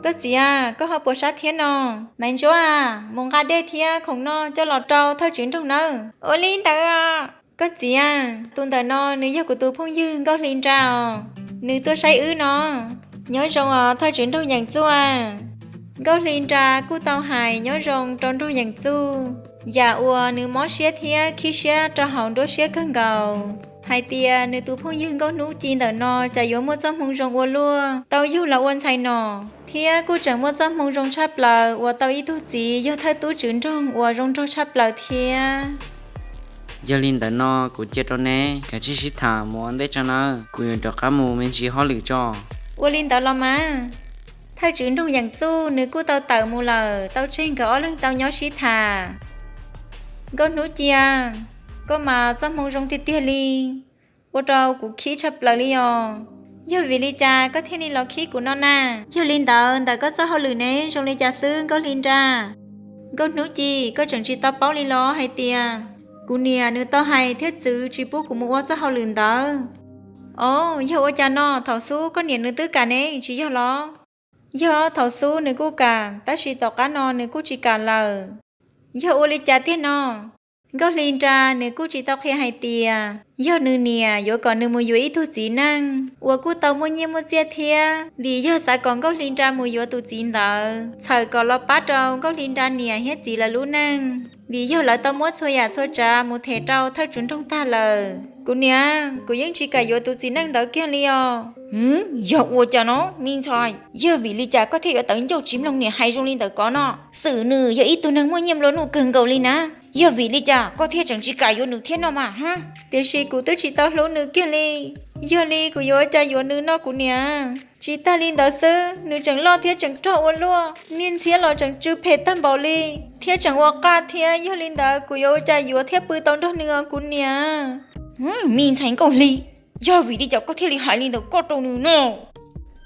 koj txiv a, koj ho puas sab thiab no? Maiv Ntsuab a, mus nqa dej thiab khoom noj coj los rau thawj tswv nroog nawb. Ua li ntawd. Koj txiv a, tus ntawm no nws yog kuv tus phooj ywg Nkauj Hli Nra os, nws tuaj saib wb no. Nyob zoo os thawj tswv nroog Yeem Txuj a. Nkauj Hli Nra kuj tau hais nyob zoo rau nraug Yeem Txuj, yam uas nws mob siab thiab khib siab rau hauv nruab siab kawg nkaus, hais tias nws tus phooj ywg Nkauj Hnub Ci ntawm no cas yuav muaj txoj hmoo zoo ua luaj, tau yug los ua ntxhais nom, thiab kuj tseem muaj txoj hmoo zoo tshaj plaws uas tau ib tug txiv yog thawj tub tswv nroog uas zoo nraug tshaj plaws thiab. Yog li ntawd no kuv cia rau neb kav tsij sib tham mus ua ntej tso nawb, kuv yuav rov qab mus me ntsis hauj lwm tso. Ua li ntawd los mas. Thawj tswv nroog Yeem Txuj nws kuj tau tawm mus lawm, tau tseg nkawd ob leeg tau nyob sib tham. Nkauj Hnub Ci, koj mas txoj hmoo zoo tiag tiag li, ua rau kuv khib tshaj plaws li os. Yog vim li cas koj thiaj li los khib kuv no na? Yog li ntawd ntawm koj txoj hauj lwm ne zoo li cas xwb Nkauj Hli Nra? Nkauj Hnub Ci, koj tseem tsis tau paub li los hais tias kuv niam nws tau hais thiab txwv tsis pub kuv mus ua txoj hauj lwm ntawd. Os, yog ua cas no, thaum xub koj niam nws twb kam ne tsis yog los? Yog thaum xub nws kuj kam, tab sis tom qab no nws kuj tsis kam lawm. Yog ua li cas tiag no? Nkauj Hli Nra nws kuj tsis tau qhia hais tias yog nws niam yuav kom nws mus yuav ib tug txiv neej uas kuj tau muaj nyiaj muaj txiaj thiab, vim yog xav kom Nkauj Hli Nra mus yuav tus txiv ntawd txhawm kom los pab rau Nkauj Hli Nra niam thiab txiv lawv lub neej, vim yog lawv tau muab txhua yam txhua tsav mus them rau thawj tswv nroog tag lawm. Kuv niam, kuv yeej tsis kam yuav tus txiv neej ntawd kiag li os. Yog ua cas no me ntxhais? Yog vim li cas koj thiaj yuav tawv ncauj tsis mloog niam hais zoo li ntawd ko no? Xwm nws yog ib tug neeg muaj nyiaj nplua nuj kawg nkaus li na, yog vim li cas koj thiaj tseem tsis kam yuav nws thiab no mas? Tiam sis kuv twb tsis tau hlub nws kiag li, yog li kuv yuav ua cas yuav nws no kuv niam? Tsis tag li ntawd xwb, nws tseem loj thiab tseem rog ua luaj, niag ntxhiab los tseem tsw phem tag npaum li, thiab tseem ua qaj thiab, yog li ntawd kuv yuav ua cas yuav thiab pw tau nrog nws os kuv niam? Me ntxhais Nkauj Hli, yog vim li cas koj thiaj li hais li ntawd koj rau nws no?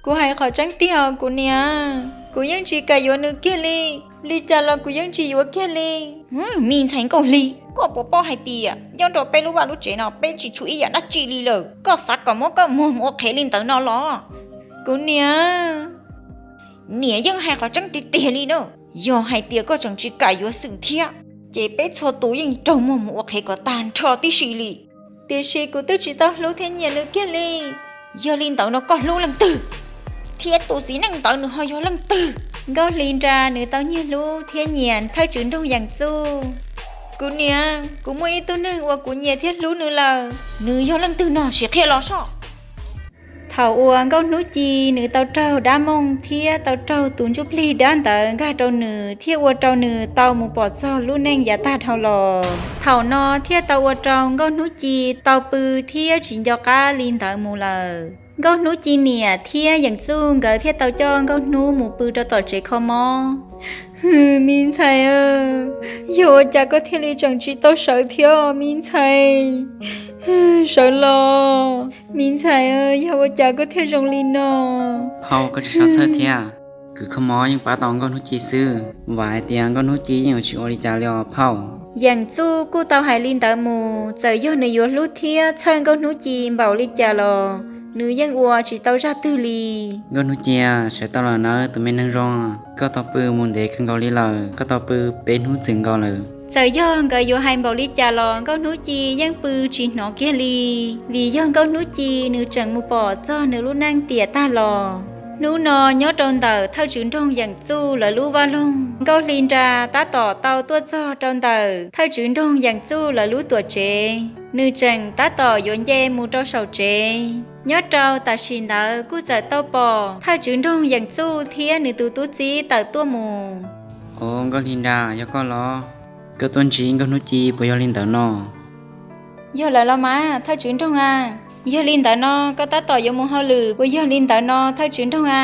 Kuv hais qhov tseeb tiag os kuv niam, kuv yeej tsis kam yuav nws kiag li, li cas los kuv yeej tsis yuav kiag li. Me ntxhais Nkauj Hli, koj puas paub hais tias nyob rau peb lub vaj lub tsev no peb tsis tshuav ib yam dab tsi li lawm, koj xav kom muab koj muag mus ua qhev li ntawd no los? Kuv niam, niam yeej hais qhov tseeb tiag tiag li na, yog hais tias koj tseem tsis kam yuav Xwm thiab, ces peb txhua tus yeej raug muag mus ua qhev kom tag nrho tib si li. Tiam sis kuv twb tsis tau hlub thiab nyiam nws kiag li. Yog li ntawd no koj hlub leej twg? Thiab tus txiv neej ntawd nws ho yog leej twg? Nkauj Hli Nra nws tau nyiag hlub thiab nyiam thawj tswv nroog Yeem Txuj. Kuv niam, kuv muaj ib tug neeg uas kuv nyiam thiab hlub nws lawm. Nws yog leej twg no sim qhia los soj. Thaum uas Nkauj Hnub Ci nws tau raug dab mooj thiab tau raug tus ntsuj plig dab ntawd nkag rau nws thiaj ua rau nws tau mus pom txog lub neej yav tag dhau los. Thaum no thiaj tau ua rau Nkauj Hnub Ci tau pw thiab tsis nco qab li ntawd mus lawm. Nkauj Hnub Ci niam thiab Yeem Txuj nkawd thiaj tau coj Nkauj Hnub mus pw rau tom tsev kho mob. Me ntxhais, yog ua cas koj thiaj li tseem tsis tau sawv thiab me ntxhais? Sawv los me ntxhais, yog ua cas koj thiaj zoo li no? Phauj, koj tsis txhob txhawj thiab, kws kho mob yeej pab tau Nkauj Hnub Ci xwb, vam hais tias Nkauj Hnub Ci yeej yuav tsis ua li cas li os phauj. Yeem Txuj kuj tau hais li ntawd mus, txawm yog nws yuav hlub thiab txhawj Nkauj Hnub Ci npaum li cas los nws yeej ua tsis tau zaj twg li. Nkauj Hnub Ci, sawv tau lawm nawb tus me neeg zoo, koj tau pw mus ntev kawg nkaus li lawm, koj tau pw peb hnub txwm nkaus lawm. Txawm yog nkawd yuav hais npaum li cas los Nkauj Hnub Ci yeej pw tsis hnov kiag li, vim yog Nkauj Hnub Ci nws tseem mus pom txog nws lub neej tiam tag los. Hnub no nyob rau ntawm thawj tswv nroog Yeem Txuj lawv lub vaj loog, Nkauj Hli Nra tab tom tau tuaj txog rau ntawm thawj tswv nroog Yeem Txuj lawv lub tuam tsev. Nws tseem tab tom yuav nce mus rau saum tsev. Nyob rau tam sim ntawd kuj txawm tau pom thawj tswv nroog Yeem Txuj thiab nws tus tub txib tawm tuaj mus. Au, Nkauj Hli Nra, yog koj los? Koj tuaj ntsib Nkauj Hnub Ci puas yog li ntawd no? Yog lawm los mas thawj tswv nroog a. Yog li ntawd no koj tab tom yuav mus hauj lwm puas yog li ntawd no thawj tswv nroog a?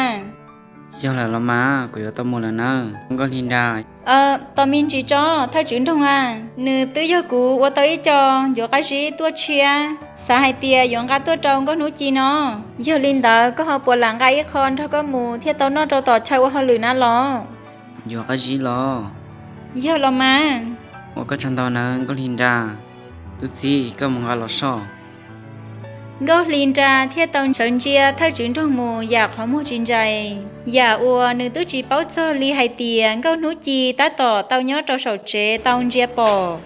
Yog lawm los mas kuv yuav tau mus lawm nawb Nkauj Hli Nra. Tos me ntsis tso thawj tswv nroog a, nws twb yog kuv ua tau ib co ncuav qab zib tuaj tshiab, xav hais tias yuav nqa tuaj rau Nkauj Hnub Ci no. Yog li ntawd koj ho puas lam nqa ib qho nrog koj mus thiaj tau noj rau tom chaw ua hauj lwm na los? Ncuav qab zib los? Yog los mas. Ua koj tsaug ntau nawb Nkauj Hli Nra. Tub txib, koj mus nqa los soj. Nkauj Hli Nra thiaj tau ntsawv ntsia thawj tswv nroog mus yam qhov muag tsis ntsais, yam uas nws twb tsis paub txog li hais tias Nkauj Hnub Ci tab tom tau nyob rau saum tsev tau ntsia pom.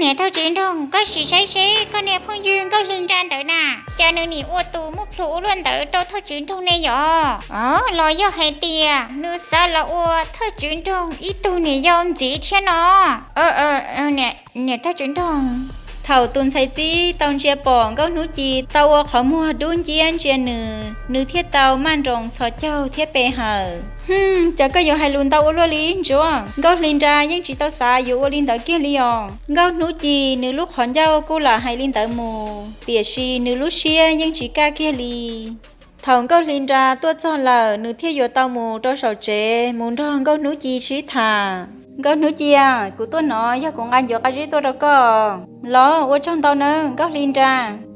Niam thawj tswv nroog, koj sim saib seb koj niag phooj ywg Nkauj Hli Nra ntawd na, cas nws nim ua tus muaj plhus ua luaj ntawd rau thawj tswv nroog ne yom? Los yog hais tias nws xav los ua thawj tswv nroog ib tug niam yau ntxiv thiab no? Niam thawj tswv nroog. Thaum tus ntxhais txib tau ntsia pom Nkauj Hnub Ci tau ua qhov muag dub nciab ntsia nws, nws thiaj tau maj nroos txhos caug thiab pe hawm. Hm, cas koj yuav hais lus ntau ua luaj li ntsuav? Nkauj Hli Nra yeej tsis tau xav yuav ua li ntawd kiag li os. Nkauj Hnub Ci nws lub qhov ncauj kuj lam hais li ntawd mus, tiam sis nws lub siab yeej tsis kaj kiag li. Thaum Nkauj Hli Nra tuaj txog lawm, nws thiaj yuav tau mus rau saum tsev mus nrog Nkauj Hnub Ci sib tham. Nkauj Hnub Ci, kuv tuaj no yog kuv nqa ncuav qab zib tuaj rau koj. Los ua tsaug ntau nawb Nkauj Hli Nra.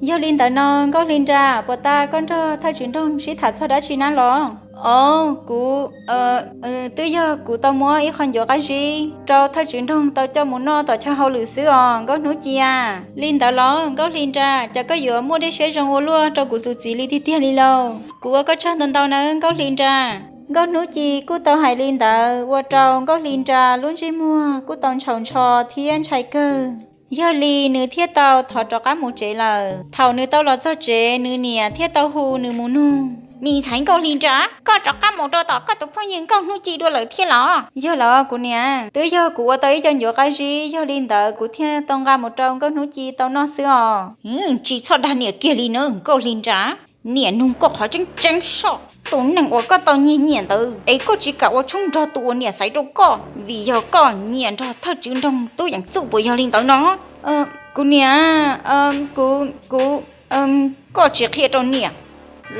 Yog li ntawd no Nkauj Hli Nra, puas tas koj nrog thawj tswv nroog sib tham txog dab tsi na los? Au, kuv, twb yog kuv tau muab ib qho ncuav qab zib rau thawj tswv nroog tau coj mus noj tom chaw hauj lwm xwb os Nkauj Hnub Ci a. Li ntawd los Nkauj Hli Nra, cas koj yuav muaj dej siab zoo ua luaj rau kuv tus txiv li tiag tiag li lauj. Kuv ua koj tsaug ntau ntau nawb Nkauj Hli Nra. Nkauj Hnub Ci kuj tau hais li ntawd ua rau Nkauj Hli Nra lub ntsej muag kuj tau ntshaus ntsho thiab ntshai kawg. Yog li nws thiaj tau thov rov qab mus tsev lawm. Thaum nws tau los txog tsev, nws niam thiaj tau hu nws mus nug, Me ntxhais Nkauj Hli Nra, koj rov qab mus rau tom koj tus phooj ywg Nkauj Hnub Ci dua lawm thiab los? Yog los kuv niam, twb yog kuv ua tau ib co ncuav qab zib, yog li ntawd kuv thiaj tau nqa mus rau Nkauj Hnub Ci tau noj xwb os. Tsis txhob dag niam kiag li na Nkauj Hli Nra. Niam nug koj qhov tseeb tseeb soj, tus neeg uas koj tau nyiag nyiam ntawd es koj tsis kam ua tshoob nrog tus uas niam xaiv rau koj, vim yog koj nyiam nrog thawj tswv nroog Tub Yeem Txuj puas yog li ntawd no? Kuv niam, kuv, kuv, koj tsis qhia rau niam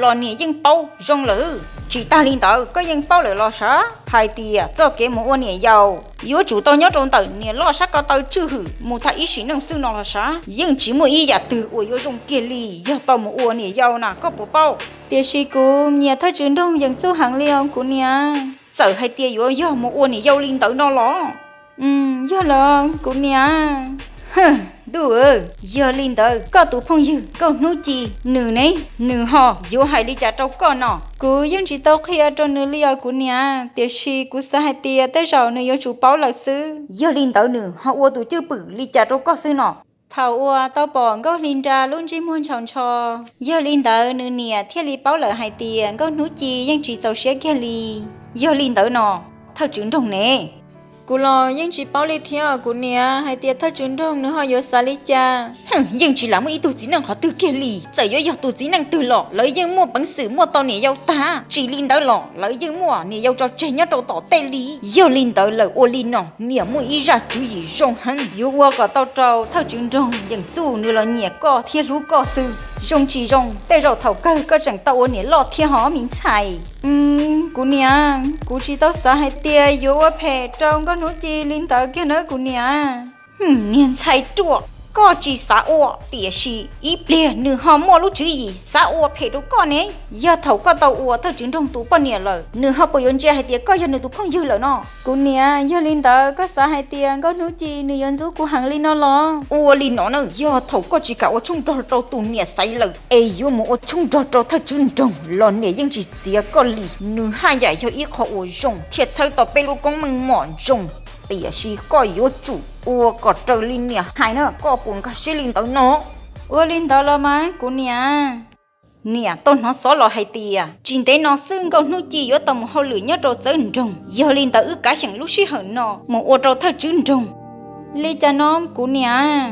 los niam yeej paub zoo lawm. Tsis tag li ntawd koj yeej paub lawm los sav hais tias txoj kev mus ua niam yau yuav tsum tau nyob rau ntawm niam loj sab ko taw tswj hwm mus tag ib sim neej xwb no los sav. Yeej tsis muaj ib yam twg uas yuav zoo kiag li yog tau mus ua niam yau na, koj puas paub? Tiam sis kuv nyiam thawj tswv nroog Yeem Txuj heev li os kuv niam. Txawm hais tias yuav yog mus ua niam yau li ntawd no los? Yog los kuv niam. Ntuj, yog li ntawd koj tus phooj ywg Nkauj Hnub Ci nws ne, nws ho yuav hais li cas rau koj no? Kuv yeej tsis tau qhia rau nws li os kuv niam, tiam sis kuv xav hais tias tej zaum nws yuav tsum paub lawm xwb. Yog li ntawd nws ho ua tus cwj pwm li cas rau koj xwb no? Thaum uas tau pom Nkauj Hli Nra lub ntsej muag ntshaus ntsho, yog li ntawd nws niam thiaj li paub lawm hais tias Nkauj Hnub Ci yeej tsis txaus siab kiag li. Yog li ntawd no, thawj tswv nroog ne? Kuv los yeej tsis paub li thiab os kuv niam, hais tias thawj tswv nroog nws ho yuav xav li cas. Yeej tsis lam muaj ib tug txiv neej qhov twg kiag li, txawm yuav yog tus txiv neej twg los lawv yeej muaj peev xwm muaj tau niam yau tag. Tsis li ntawd los lawv yeej muaj niam yau tso tseg nyob rau tom tej li. Yog li ntawd lawm ua li no, niam muaj ib zaj tswv yim zoo heev yuav ua kom tau rau thawj tswv nroog Yeem Txuj nws los nyiam koj thiab hlub koj xwb. Zoo tsis zoo tej zaum thaum kawg koj tseem tau ua niam loj thiab hov me ntxhais. Kuv niam, kuv tsis tau xav hais tias yuav ua phem rau Nkauj Hnub Ci li ntawd kiag nawb kuv niam. Niag ntxhais ruam, koj tsis xav ua, tiam sis ib pliag nws ho muaj lub tswv yim xav ua phem rau koj ne. Yog thaum koj tau ua thawj tswv nroog tus poj niam lawm, nws ho puas yuav ntsia hais tias koj yog nws tus phooj ywg lawm no? Kuv niam, yog li ntawd koj xav hais tias Nkauj Hnub Ci nws yuav ntxub kuv heev li no los? Ua li no na, yog thaum koj tsis kam ua tshoob nrog rau tus niam xaiv lawm es yuav mus ua tshoob nrog rau thawj tswv nroog los niam yeej tsis txiav koj li. Nws haj yam yog ib qho uas zoo thiaj txhawb tau peb lub koob meej mom zoo. Tiam sis koj yuav tsum ua kom raws li niam hais na, koj puas nkag siab li ntawd no? Ua li ntawd los mas kuv niam. Niam tau hnov xov los hais tias tsis ntev no xwb Nkauj Hnub Ci yuav tau mus hauj lwm nyob rau txawv nroog, yog li ntawd wb kav xyeem lub sij hawm no mus ua rau thawj tswv nroog. Li cas no kuv niam?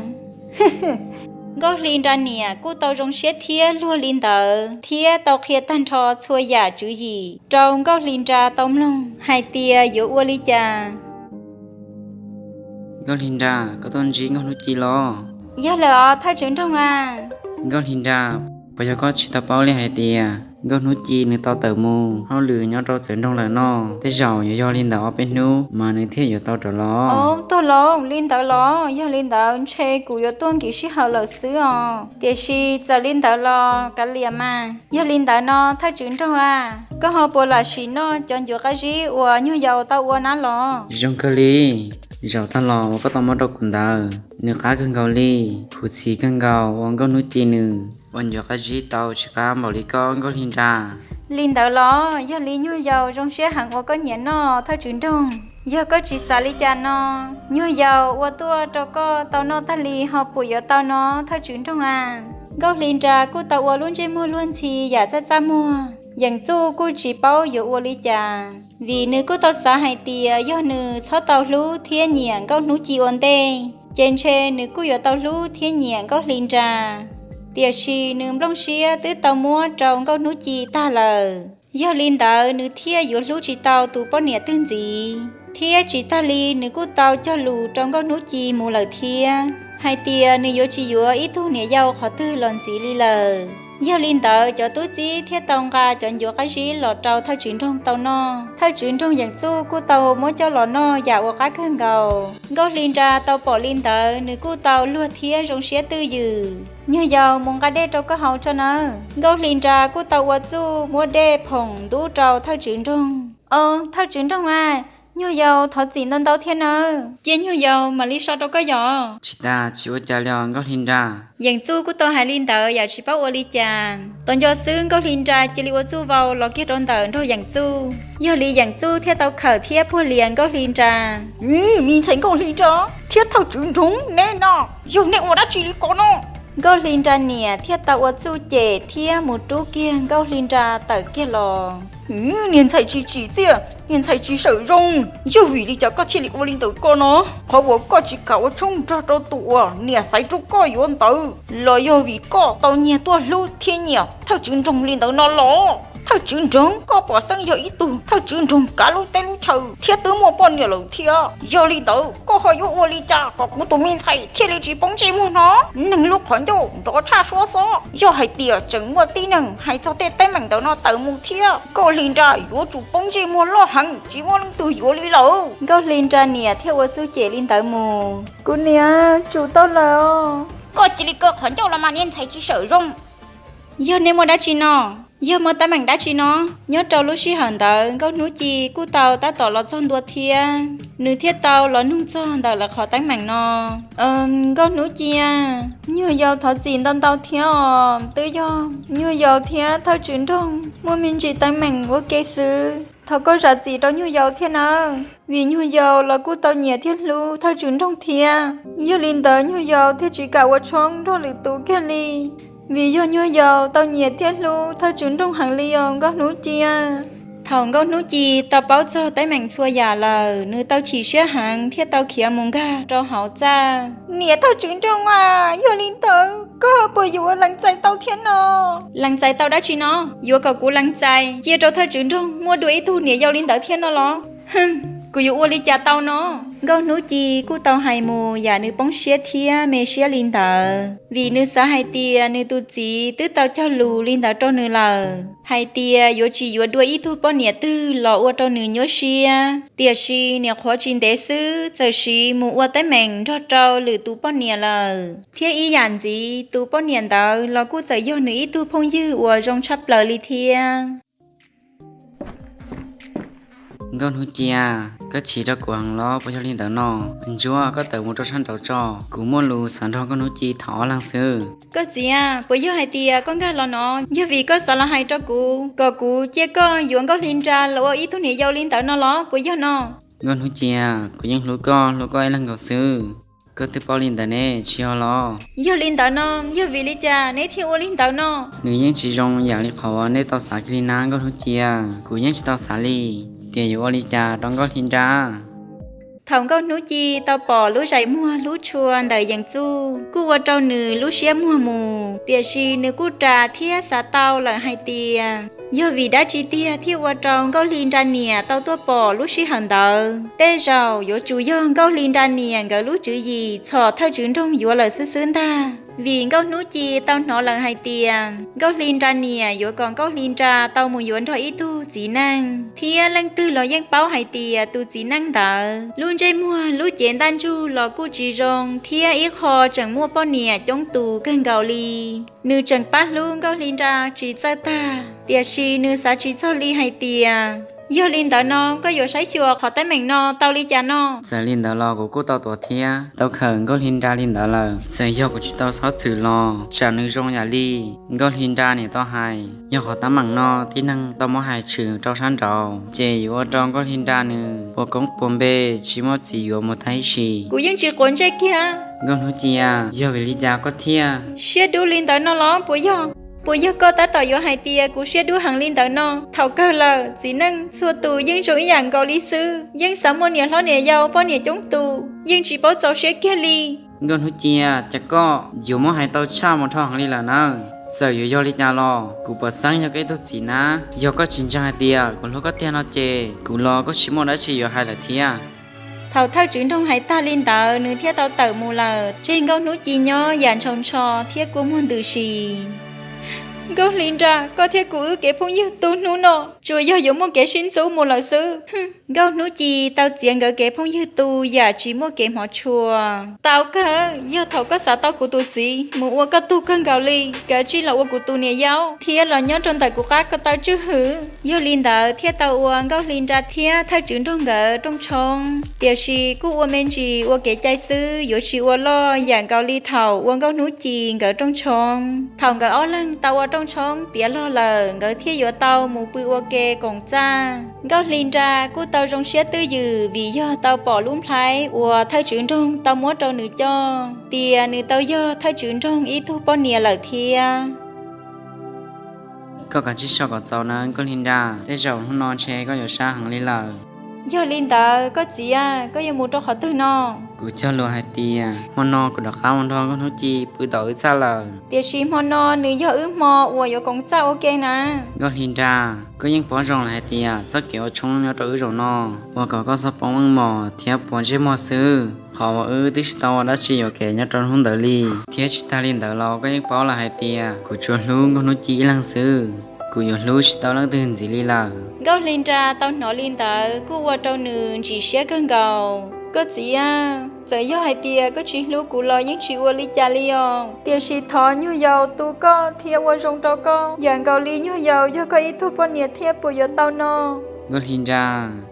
Nkauj Hli Nra niam kuj tau zoo siab thiab luag li ntawd thiab tau qhia tag nrho txhua yam tswv yim rau Nkauj Hli Nra tau mloog hais tias yuav ua li cas. Nkauj Hli Nra, koj tuaj ntsib Nkauj Hnub Ci los? Yog lawm os thawj tswv nroog a. Nkauj Hli Nra, puas yog koj tsis tau paub li hais tias Nkauj Hnub Ci nws tau tawm mus hauj lwm nyob rau txawv nroog lawm no? Tej zaum yuav yog li ntawm ob peb hnub mas nws thiaj yuav tau rov los. Tuag los li ntawd los? Yog li ntawd ntshe kuv yuav tuaj nkim sij hawm lawm xwb os. Tiam sis txawm li ntawd los kav liam mas. Yog li ntawd no thawj tswv nroog a, koj ho puas lam sim noj cov ncuav qab zib uas nyuag yaus tau ua na los? Zoo kawg li. Zaum tag los uas koj tau muab rau kuv ntawd nws qab kawg nkaus li. Khuv xim kawg nkaus uas Nkauj Hnub Ci nws ua ncuav qab zib tau tsis qab npaum li koj Nkauj Hli Nra. Li ntawd los? Yog li nyuag yaus zoo siab heev uas koj nyiam noj thawj tswv nroog. Yog koj tsis xav li cas no, nyuag yaus ua tuaj rau koj tau noj tag li ho puas yuav tau no thawj tswv nroog a? Nkauj Hli Nra kuj tau ua lub ntsej muag luag ntxhi yam txaj txaj muag. Yeem Txuj kuj tsis paub yuav ua li cas, vim nws kuj tau xav hais tias yog nws txhob tau hlub thiab nyiam Nkauj Hnub Ci ua ntej, ces ntshe nws kuj yuav tau hlub thiab nyiam Nkauj Hli Nra. Tiam sis nws nplooj siab twb tau muab rau Nkauj Hnub Ci tag lawm, yog li ntawd nws thiaj yuav hlub tsis tau tus poj niam twg ntxiv. Thiab tsis tag li nws kuj tau cog lus rau Nkauj Hnub Ci mus lawm thiab, hais tias nws yuav tsis yuav ib tug niam yau qhov twg los ntxiv li lawm. Yog li ntawd cov tub txib thiaj tau nqa cov ncuav qab zib los rau thawj tswv nroog tau noj. Thawj tswv nroog Yeem Txuj kuj tau muab coj los noj yam uas qab kawg nkaus. Nkauj Hli Nra tau pom li ntawd nws kuj tau luag thiab zoo siab twj ywm. Nyuag yaus, mus nqa dej rau koj haus tso nawb. Nkauj Hli Nra kuj tau ua txuj muab dej phoom ntub rau thawj tswv nroog. Au, thawj tswv nroog a, Nyuag yau, thov txim ntau ntau thiab nawb, cia nyuag yau mam li so rau koj yom. Tsis tas, tsis ua cas li os Nkauj Hli Nra. Yeem Txuj kuj tau hais li ntawd yam tsis paub ua li cas. Tos nco xwb Nkauj Hli Nra cia li ua txuj vau los kiag rau ntawm nraug Yeem Txuj. Yog li Yeem Txuj thiaj tau khawm thiab puag lias Nkauj Hli Nra. Me ntxhais Nkauj Hli Nra thiab thawj tswv nroog neb no, yog neb ua dab tsi li ko no? Nkauj Hli Nra niam thiaj tau ua txuj cem thiab mus rub kiag Nkauj Hli Nra tawm kiag los. Niag ntxhais tsis tsim txiaj, niag ntxhais tsis xyaum zoo, yog vim li cas koj thiaj li ua li ntawd ko no? Qhov uas koj tsis kam ua tshoob nrog rau tus uas niam xaiv rau koj yuav ntawd los yog vim koj tau nyiag tuaj hlub thiab nyiam thawj tswv nroog li ntawd no los? Thawj tswv nroog, koj pom xeeb yog ib tug thawj tswv nroog kav lub teb lub chaw thiab twb muaj poj niam lawm thiab. Yog li ntawd koj ho yuav ua li cas kom kuv tus me ntxhais thiaj li tsis poob ntsej muag no? Neeg lub qhov ncauj nrov tshaj suab xob, yog hais tias tseem muaj tib neeg hais txog tej teeb meem ntawd no tawm mus thiab, Nkauj Hli Nra yuav tsum poob ntsej muag loj heev tsis muaj leej twg yuav li lawm. Nkauj Hli Nra niam thiaj ua txuj cem li ntawd mus. Kuv niam, tsum tau lawm os. Koj cia li kaw qhov ncauj los mas niag ntxhais tsis xyaum zoo. Yog nej muaj dab tsi no? Yog muaj teeb meem dab tsi no? Nyob rau lub sij hawm ntawd Nkauj Hnub Ci kuj tau tab tom los txog ntua thiab, nws thiaj tau los nug txog ntawm lawv qhov teeb meem no. Nkauj Hnub Ci, nyuag yau thov txim ntau ntau thiab os, twb yog nyuag yau thiab thawj tswv nroog muaj me ntsis teeb meem ua ke xwb, thov koj zam txim rau nyuag yau thiab nawb, vim nyuag yau los kuj tau nyiam thiab hlub thawj tswv nroog thiab. Yog li ntawd nyuag yau thiaj tsis kam ua tshoob nrog lwm tus kiag li, vim yog nyuag yau tau nyiam thiab hlub thawj tswv nroog heev li os Nkauj Hnub Ci. Thaum Nkauj Hnub Ci tau paub txog teeb meem txhua yam lawm, nws tau chim siab heev thiab tau khiav mus nkag rau hauv txaj. Niam thawj tswv nroog a, yog li ntawd koj puas yuav lees txais tau thiab no? Lees txais tau dab tsi no? Yuav kom kuv lees txais cia rau thawj tswv nroog muaj dua ib tug niam yau li ntawd thiab no los? Kuv yuav ua li cas tau no? Nkauj Hnub Ci kuj tau hais mus yam nws poob siab thiab me siab li ntawd, vim nws xav hais tias nws tus txiv twb tau cog lus li ntawd rau nws lawm, hais tias yuav tsis yuav dua ib tug poj niam twg los ua rau nws nyuaj siab. Tiam sis nyuam qhuav tsis ntev xwb txawm siv mus ua teeb meem nrog rau lwm tus poj niam lawm, thiab ib yam ntxiv tus poj niam ntawd los kuj txawm yog nws ib tug phooj ywg uas zoo tshaj plaws li thiab. Nkauj Hnub Ci, koj chim rau kuv heev los puas yog li ntawd no? Ntsuab, koj tawm mus rau sab nraud tso, kuv muaj lus xav nrog Nkauj Hnub Ci tham ob leeg xwb. Koj txiv, puas yog hais tias koj nkag los no yog vim koj xav los hais rau kuv kom kuv cia koj yuav Nkauj Hli Nra los ua ib tug niam yau li ntawd no los puas yog no? Nkauj Hnub Ci, kuv yeej hlub koj, hlub koj ib leeg nkaus xwb. Koj twb paub li ntawd ne, tsis yog los? Yog li ntawd no, yog vim li cas neb thiaj ua li ntawd no? Nws yeej tsis zoo yam li qhov uas neb tau xav kiag li na Nkauj Hnub Ci. Kuv yeej tsis tau xav li tias yuav ua li cas rau Nkauj Hli Nra. Thaum Nkauj Hnub Ci tau pom lub zais muag hlub tshua ntawm Yeem Txuj kuj ua rau nws lub siab muag mus, tiam sis nws kuj ras thiab xav tau lawm hais tias yog vim dab tsi tiag thiaj ua rau Nkauj Hli Nra niam tau tuaj pom lub sij hawm ntawd. Tej zaum yuav tsum yog Nkauj Hli Nra niam nkawd lub tswv yim txhom thawj tswv nroog yuav lawm xwb xwb ntag, vim Nkauj Hnub Ci tau hnov lawm hais tias Nkauj Hli Nra niam yuav kom Nkauj Hli Nra tau mus yuav nrog ib tug txiv neej, thiab leej twg los yeej paub hais tias tus txiv neej ntawd lub ntsej muag lub cev ntaj ntsug los kuj tsis zoo thiab ib qho tseem muaj poj niam coob tus kawg nkaus li. Nws tseem pab hlub Nkauj Hli Nra tsis txawj tag, tiam sis nws xav tsis txog li hais tias yog li ntawd no koj yuav saib xyuas qhov teeb meem no tau li cas no? Txawm li ntawd los kuv kuj tau tuav thiab tau khawm Nkauj Hli Nra li ntawd lawm. Txawm yog kuv tsis tau xob txwm los tsam nws zoo yam li Nkauj Hli Nra niam tau hais, yog qhov teeb meem no tib neeg tau muab hais tshwm rau sab nraud, ces yuav ua rau Nkauj Hli Nra nws puas koob puas npe, tsis muaj txiv yuav mus tag ib sim. Kuv yeej tsis quav ntsej kiag. Nkauj Hnub Ci, yog vim li cas koj thiaj siab dub li ntawd no los puas yog? Puas yog koj tab tom yuav hais tias kuv siab dub heev li ntawd no? Thaum kawg lawm txiv neej txhua tus yeej zoo ib yam nkaus li xwb, yeej xav muaj niam hlob niam yau poj niam coob tus, yeej tsis paub txaus siab kiag li. Nkauj Hnub Ci, cas koj yuav muab hais tau tshaj mus dhau heev li lawm na? Txawm yuav yog li cas los kuv pom xeeb yog koj ib tug txiv nab, yog koj tsis ntseeg hais tias kuv hlub koj tiag no ces kuv los kuj tsis muaj dab tsi yuav hais lawm thiab. Thaum thawj tswv nroog hais tag li ntawd nws thiaj tau tawm mus lawm, tseg Nkauj Hnub Ci nyob yam ntshaus ntsho thiab kua muag ntws si. Nkauj Hli Nra, koj thiab kuv wb kev phooj ywg tu hnub no tsuas yog yuav muaj kev sib ntxub mus lawm xwb. Nkauj Hnub Ci tau txiav nkawd kev phooj ywg tu yam tsis muaj kev hmov tshua. Tau kawg, yog thaum koj xav tau kuv tus txiv mus ua koj tug kawg nkaus li, kav tsij los ua kuv tus niam yau thiab los nyob rau ntawm kuv qab ko taw tswj hwm. Yog li ntawd thiaj tau ua Nkauj Hli Nra thiab thawj tswv nroog nkawd rooj tshoob, tiam sis kuj ua me ntsis ua kev cai xwb, yuav tsis ua loj yam nkaus li thaum ua Nkauj Hnub Ci nkawd rooj tshoob. Thaum nkawd ob leeg tau ua rooj tshoob tiav log lawm, nkawd thiaj yuav tau mus pw ua ke koom txaj. Nkauj Hli Nra kuj tau zoo siab twj ywm vim yog tau pom lub nplhaib uas thawj tswv nroog tau muab rau nws coj tias nws tau yog thawj tswv nroog ib tug poj niam lawm thiab. Koj kav tsij so kom txaus nawb Nkauj Hli Nra, tej zaum hnub no ntshe koj yuav sab heev li lawm. Yog li ntawd koj txiv, koj yuav mus rau qhov twg no? Kuv cog lus hais tias hmo no kuv rov qab mus nrog Nkauj Hnub Ci pw tom wb txaj lawm. Tiam sis hmo no nws yog wb hmo uas yuav koom txaj ua ke na. Nkauj Hli Nra, koj yeej paub zoo lawm hais tias txoj kev ua tshoob nyob rau wb zaum no ua kom koj txhob poob meej mom thiab puas ntsej muag xwb. Qhov uas wb twb tsis tau ua dab tsi yuam kev nyob rau hnub ntawd li, thiab tsis tag li ntawd los koj yeej paub lawm hais tias kuv tsuas hlub Nkauj Hnub Ci ib leeg xwb, kuv yuav hlub tsis tau leej twg ntxiv li lawm. Nkauj Hli Nra tau hnov li ntawd kuj ua rau nws ntsim siab kawg nkaus. Koj txiv, txawm yog hais tias koj tsis hlub kuv los yeej tsis ua li cas li os, tiam sis thov nyuag yaus tu koj thiab ua zoo rau koj yam nkaus li nyuag yaus yog koj ib tug poj niam thiab puas yuav tau no? Nkauj Hli Nra,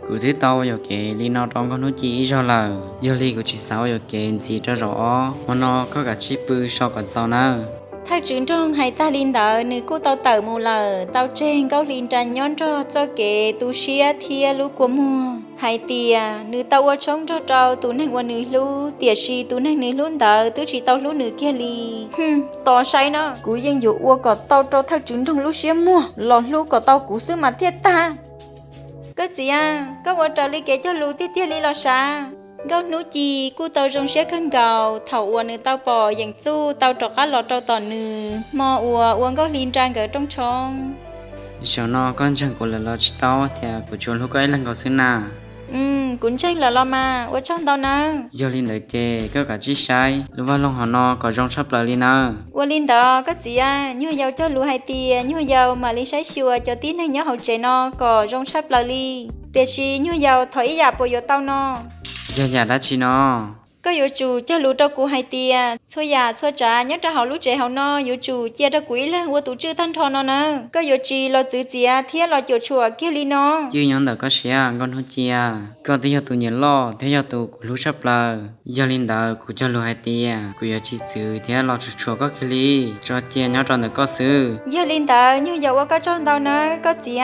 kuv twb tau ua yuam kev li no rau Nkauj Hnub Ci ib zaug lawm, yog li kuv tsis xav ua yuam kev ntxiv rau zaum ob. Hmo no koj kav tsij pw so kom txaus nawb. Thawj tswv nroog hais tag li ntawd nws kuj tau tawm mus lawm, tau tseg Nkauj Hli Nra nyob nrog txoj kev tu siab thiab lub kua muag hais tias nws tau ua tshoob nrog rau tus neeg uas nws hlub, tiam sis tus neeg nws hlub ntawd twb tsis tau hlub nws kiag li. Tos saib na, kuv yeej yuav ua kom tau rau thawj tswv nroog lub siab muag los hlub kom tau kuv xwb mas thiaj tag. Koj txiv, koj ua raws li kev cog lus tiag tiag li los sav? Nkauj Hnub Ci kuj tau zoo siab kawg nkaus thaum uas nws tau pom Yeem Txuj tau rov qab los rau tom nws hmo uas ua Nkauj Hli Nra nkawd rooj tshoob. Zaum no koj ntseeg kuv lawm los tsis tau tias kuv tsuas hlub koj ib leeg nkaus xwb na? Kuv ntseeg lawm los mas, ua tsaug ntau nawb. Yog li ntawd ces koj kav tsij saib lub vaj loog hauv no kom zoo tshaj plaws li nawb. Ua li ntawd koj txiv, nyuag yaus cog lus hais tias nyuag yaus mam li saib xyuas cov tib neeg nyob hauv tsev no kom zoo tshaj plaws li, tiam sis nyuag yaus thov ib yam puas yuav tau no? Yog yam dab tsi no? Koj yuav tsum cog lus rau kuv hais tias txhua yam txhua tsav nyob rau hauv lub tsev hauv no yuav tsum cia rau kuv ib leeg ua tus tswj tag nrho no nawb. Koj yuav tsis los txwv txiav thiab los cuam tshuam kiag li no. Ywj nyob ntawm koj siab Nkauj Hnub Ci, koj twb yog tus niam loj thiab yog tus kuv hlub tshaj plaws. Yog li ntawd kuv cog lus hais tias kuv yuav tsis txwv thiab los cuam tshuam koj kiag li, tso cia nyob rau ntawm koj xwb. Yog li ntawd nyuag yaus ua koj tsaug ntau nawb koj txiv.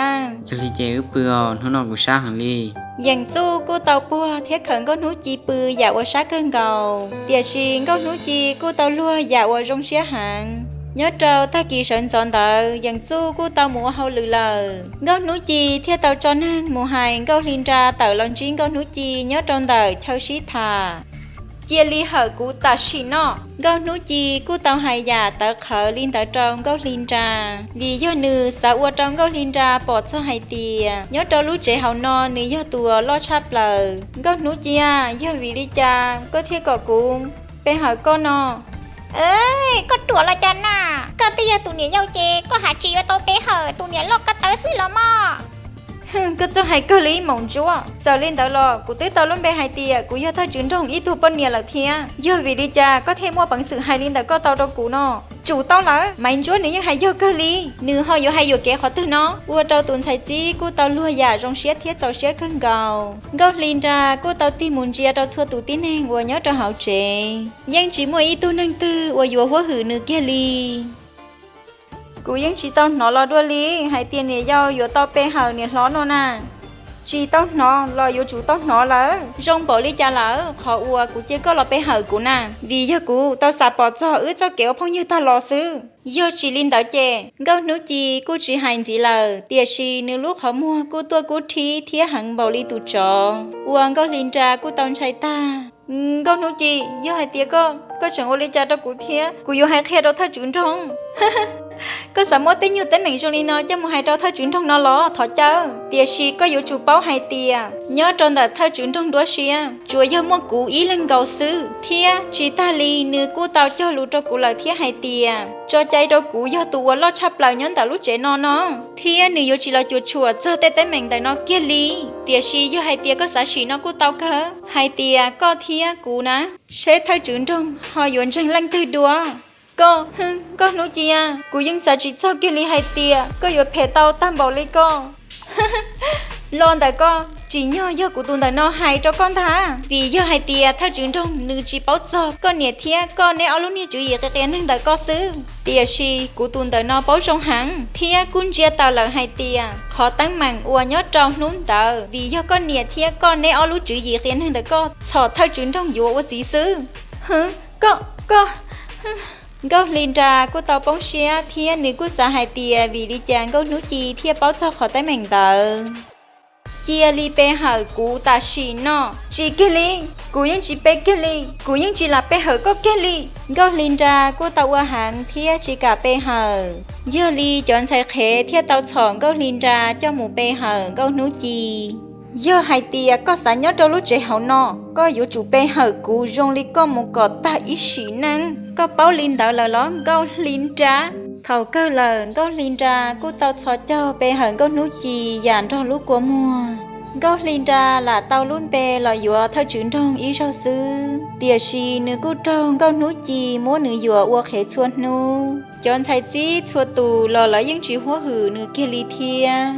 Yog li ces wb pw os, hnub no kuv sab heev li. Yeem Txuj kuj tau puag thiab khawm Nkauj Hnub Ci pw yam uas sab kawg nkaus, tiam sis Nkauj Hnub Ci kuj tau luag yam uas zoo siab heev. Nyob rau tag kis sawv ntxov ntawd Yeem Txuj kuj tau mus ua hauj lwm lawm. Nkauj Hnub Ci thiaj tau tso neeg mus hais Nkauj Hli Nra tawm los ntsib Nkauj Hnub Ci nyob rau ntawm chaw sib tham. Cia li hawm kuv tam sim no. Nkauj Hnub Ci kuj tau hais yam tawv qhawv li ntawd rau Nkauj Hli Nra, vim yog nws xav ua rau Nkauj Hli Nra pom txog hais tias nyob rau lub tsev hauv no nws yog tus uas loj tshaj plaws. Nkauj Hnub Ci, yog vim li cas koj thiaj kom kuv pe hawm koj no? Koj ruam los cas na? Koj twb yog tus niam yau ces koj ha tsis yuav tau pe hawm tus niam loj ko taw xwb los mog? Koj txawj hais kawg li maum ntsuab. Txawm li ntawd los kuv twb tau lub npe hais tias kuv yog thawj tswv nroog ib tug poj niam lawm thiab, yog vim li cas koj thiaj muaj peev xwm hais li ntawm koj tau rau kuv no? Tsum tau lawm, Maiv Ntsuab nws yeej hais yog kawg li, nws ho yuav hais yuam kev qhov twg no? Ua rau tus ntxhais txib kuj tau luag yam zoo siab thiab txaus siab kawg nkaus. Nkauj Hli Nra kuj tau tig mus ntsia rau txhua tus tib neeg uas nyob rau hauv tsev, yeej tsis muaj ib tug neeg twg uas yuav huab hwm nws kiag li. Kuv yeej tsis tau hnov los dua li hais tias niam yau yuav tau pe hawm niam hlob no na. Tsis tau hnov los yuav tsum tau hnov lawm. Zoo npaum li cas lawm qhov uas kuv cia koj los pe hawm kuv na? Vim yog kuv tau xam pom txog wb txoj kev ua phooj ywg tag los xwb. Yog tsis li ntawd ces Nkauj Hnub Ci kuj tsis hais ntxiv lawm, tiam sis nws lub qhov muag kuj tuaj kub rhib thiab heev npaum li tus tsov, ua Nkauj Hli Nra kuj tau ntshai tag. Nkauj Hnub Ci, yog hais tias koj, koj tseem ua li cas rau kuv thiab kuv yuav hais qhia rau thawj tswv nroog. Koj xav muab tej nyuag teeb meem zoo li no coj mus hais rau thawj tswv nroog no los thov caw, tiam sis koj yuav tsum paub hais tias nyob rau ntawm thawj tswv nroog nruab siab tsuas yog muaj kuv ib leeg nkaus xwb, thiab tsis tag li nws kuj tau cog lus rau kuv lawm thiab hais tias tso cai rau kuv yog tus uas loj tshaj plaws nyob ntawm lub tsev no no, thiab nws yuav tsis los cuam tshuam txog tej teeb meem ntawm no kiag li. Tiam sis yog hais tias koj xav sim no kuj tau kawg, hais tias koj thiab kuv na, seb thawj tswv nroog ho yuav ntseeg leej twg dua. Koj, hwm, Nkauj Hnub Ci, kuv yeej xav tsis txog kiag li hais tias koj yuav phem tau tag npaum li koj. Los ntawm koj, tsim nyog yog kuv tus ntawm no hais rau koj ntag, vim yog hais tias thawj tswv nroog nws tsis paub txog koj niam thiab koj neb ob lub niag tswv yim qias qias neeg ntawm koj xwb, tiam sis kuv tus ntawm no paub zoo heev thiab kuj ntsia tawm lawm hais tias qhov teeb meem uas nyob rau hnub ntawd vim yog koj niam thiab koj neb ob lub tswv yim qias neeg ntawm koj txhom thawj tswv nroog yuav ua txiv xwb. Hwm, koj, koj. Nkauj Hli Nra kuj tau poob siab thiab nws kuj xav hais tias vim li cas Nkauj Hnub Ci thiaj paub txog qhov teeb meem ntawd. Cia li pe hawm kuv tam sim no. Tsis kiag li, kuv yeej tsis pe kiag li, kuv yeej tsis lam pe hawm koj kiag li. Nkauj Hli Nra kuj tau ua heev thiab tsis kam pe hawm. Yog li cov ntxhais qhev thiaj tau txhom Nkauj Hli Nra coj mus pe hawm Nkauj Hnub Ci. Yog hais tias koj xav nyob rau lub tsev hauv no, koj yuav tsum pe hawm kuv zoo li koj mus kom tag ib sim neej. Koj paub li ntawd lawm los Nkauj Hli Nra? Thaum kawg lawm Nkauj Hli Nra kuj tau txhos caug pe hawm Nkauj Hnub Ci yam nrog lub kua muag. Nkauj Hli Nra lam tau lub npe los yuav thawj tswv nroog ib zaug xwb, tiam sis nws kuj raug Nkauj Hnub Ci muab nws yuam ua qhev txhua hnub. Cov ntxhais txib txhua tus los lawv yeej tsis huab hwm nws kiag li thiab.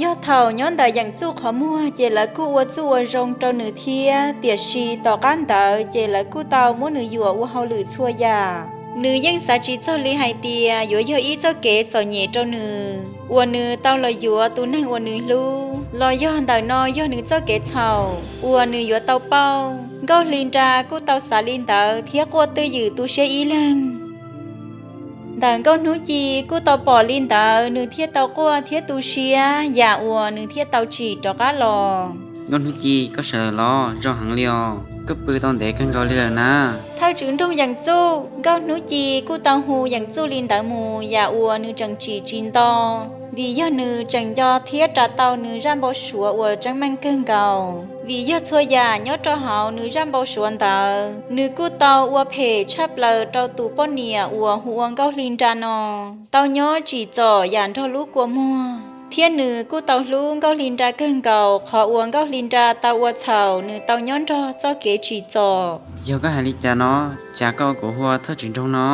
Yog thaum nyob ntawm Yeem Txuj qhov muag ces lawv kuj ua txuj ua zoo rau nws thiab, tiam sis tom qab ntawd ces lawv kuj tau muab nws yuam ua hauj lwm txhua yam. Nws yeej xav tsis txog li hais tias yuav yog ib txoj kev txom nyem rau nws uas nws tau los yuav tus neeg uas nws hlub, los yog ntawm no yog nws txoj kev txhaum uas nws yuav tau pauj. Nkauj Hli Nra kuj tau xav li ntawd thiab quaj twj ywm tu siab ib leeg. Ntawm Nkauj Hnub Ci kuj tau pom li ntawd nws thiaj tau quaj thiab tu siab yam uas nws thiaj tau tsim rov qab los. Nkauj Hnub Ci, koj sawv lawm los? Zoo heev li os, koj pw tau ntev kawg nkaus li lawm na. Thawj tswv nroog Yeem Txuj, Nkauj Hnub Ci kuj tau hu Yeem Txuj li ntawd mus yam uas nws tseem tsim tsis nto, vim yog nws tseem nco thiab ras tau nws zaj npau suav uas tseeb meej kawg nkaus. Vim yog txhua yam nyob rau hauv nws zaj npau suav ntawd, nws kuj tau ua phem tshaj plaws rau tus poj niam uas hu ua Nkauj Hli Nra no, tau nyob tsim txom yam nrog lub kua muag, thiab nws kuj tau hlub Nkauj Hli Nra kawg nkaus qhov uas Nkauj Hli Nra tau ua txhaum nws tau nyob nrog txoj kev tsim txom. Yog koj hais li cas no? Cas koj ua kuv hu ua thawj tswv nroog no?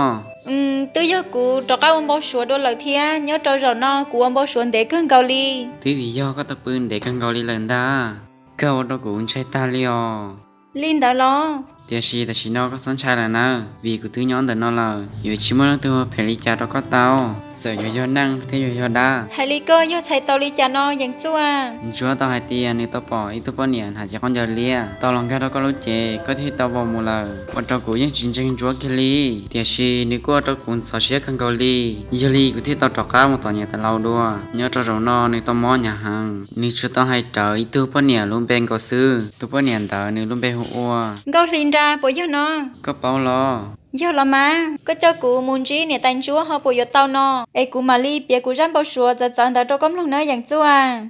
Twb yog kuv rov qab ua npau suav dua lawm thiab, nyob rau zaum no kuv ua npau suav ntev kawg nkaus li. Twb vim yog koj tau pw ntev kawg nkaus li lawm ntag, kawg ua rau kuv ntshai tag li os. Li ntawd los? Tiam sis tam sim no koj txhob ntshai lawm nawb, vim kuv twb nyob ntawm no lawm, yuav tsis muaj leej twg ua phem li cas rau koj tau, txawm yuav yog neeg thiab yuav yog dab. Hais li koj yog txhais tau li cas no Yeem Txuj a? Ntsuab tau hais tias nws tau pom ib tug poj niam hnav cev khaub ncaws liab tau los nkag rau koj lub cev, koj thiaj tau vau mus lawm, ua rau kuv yeej tsis ntseeg Ntsuab kiag li, tiam sis nws kuj ua rau kuv ntxhov siab kawg nkaus li. Yog li kuv thiaj tau rov qab mus tom niam tais laus dua. Nyob rau zaum no nws tau mob hnyav heev, nws tsuas tau hais rawv ib tug poj niam lub npe nkaus xwb. Tus poj niam ntawd nws lub npe hu ua Nkauj Hli Nra puas yog no? Koj paub los? Yog los mas, koj coj kuv mus ntsib niam tais Ntsuab ho puas yuav tau no? Es kuv mam li piav kuv zaj npau suav txawv txawv ntawd rau koj mloog nawb Yeem Txuj a.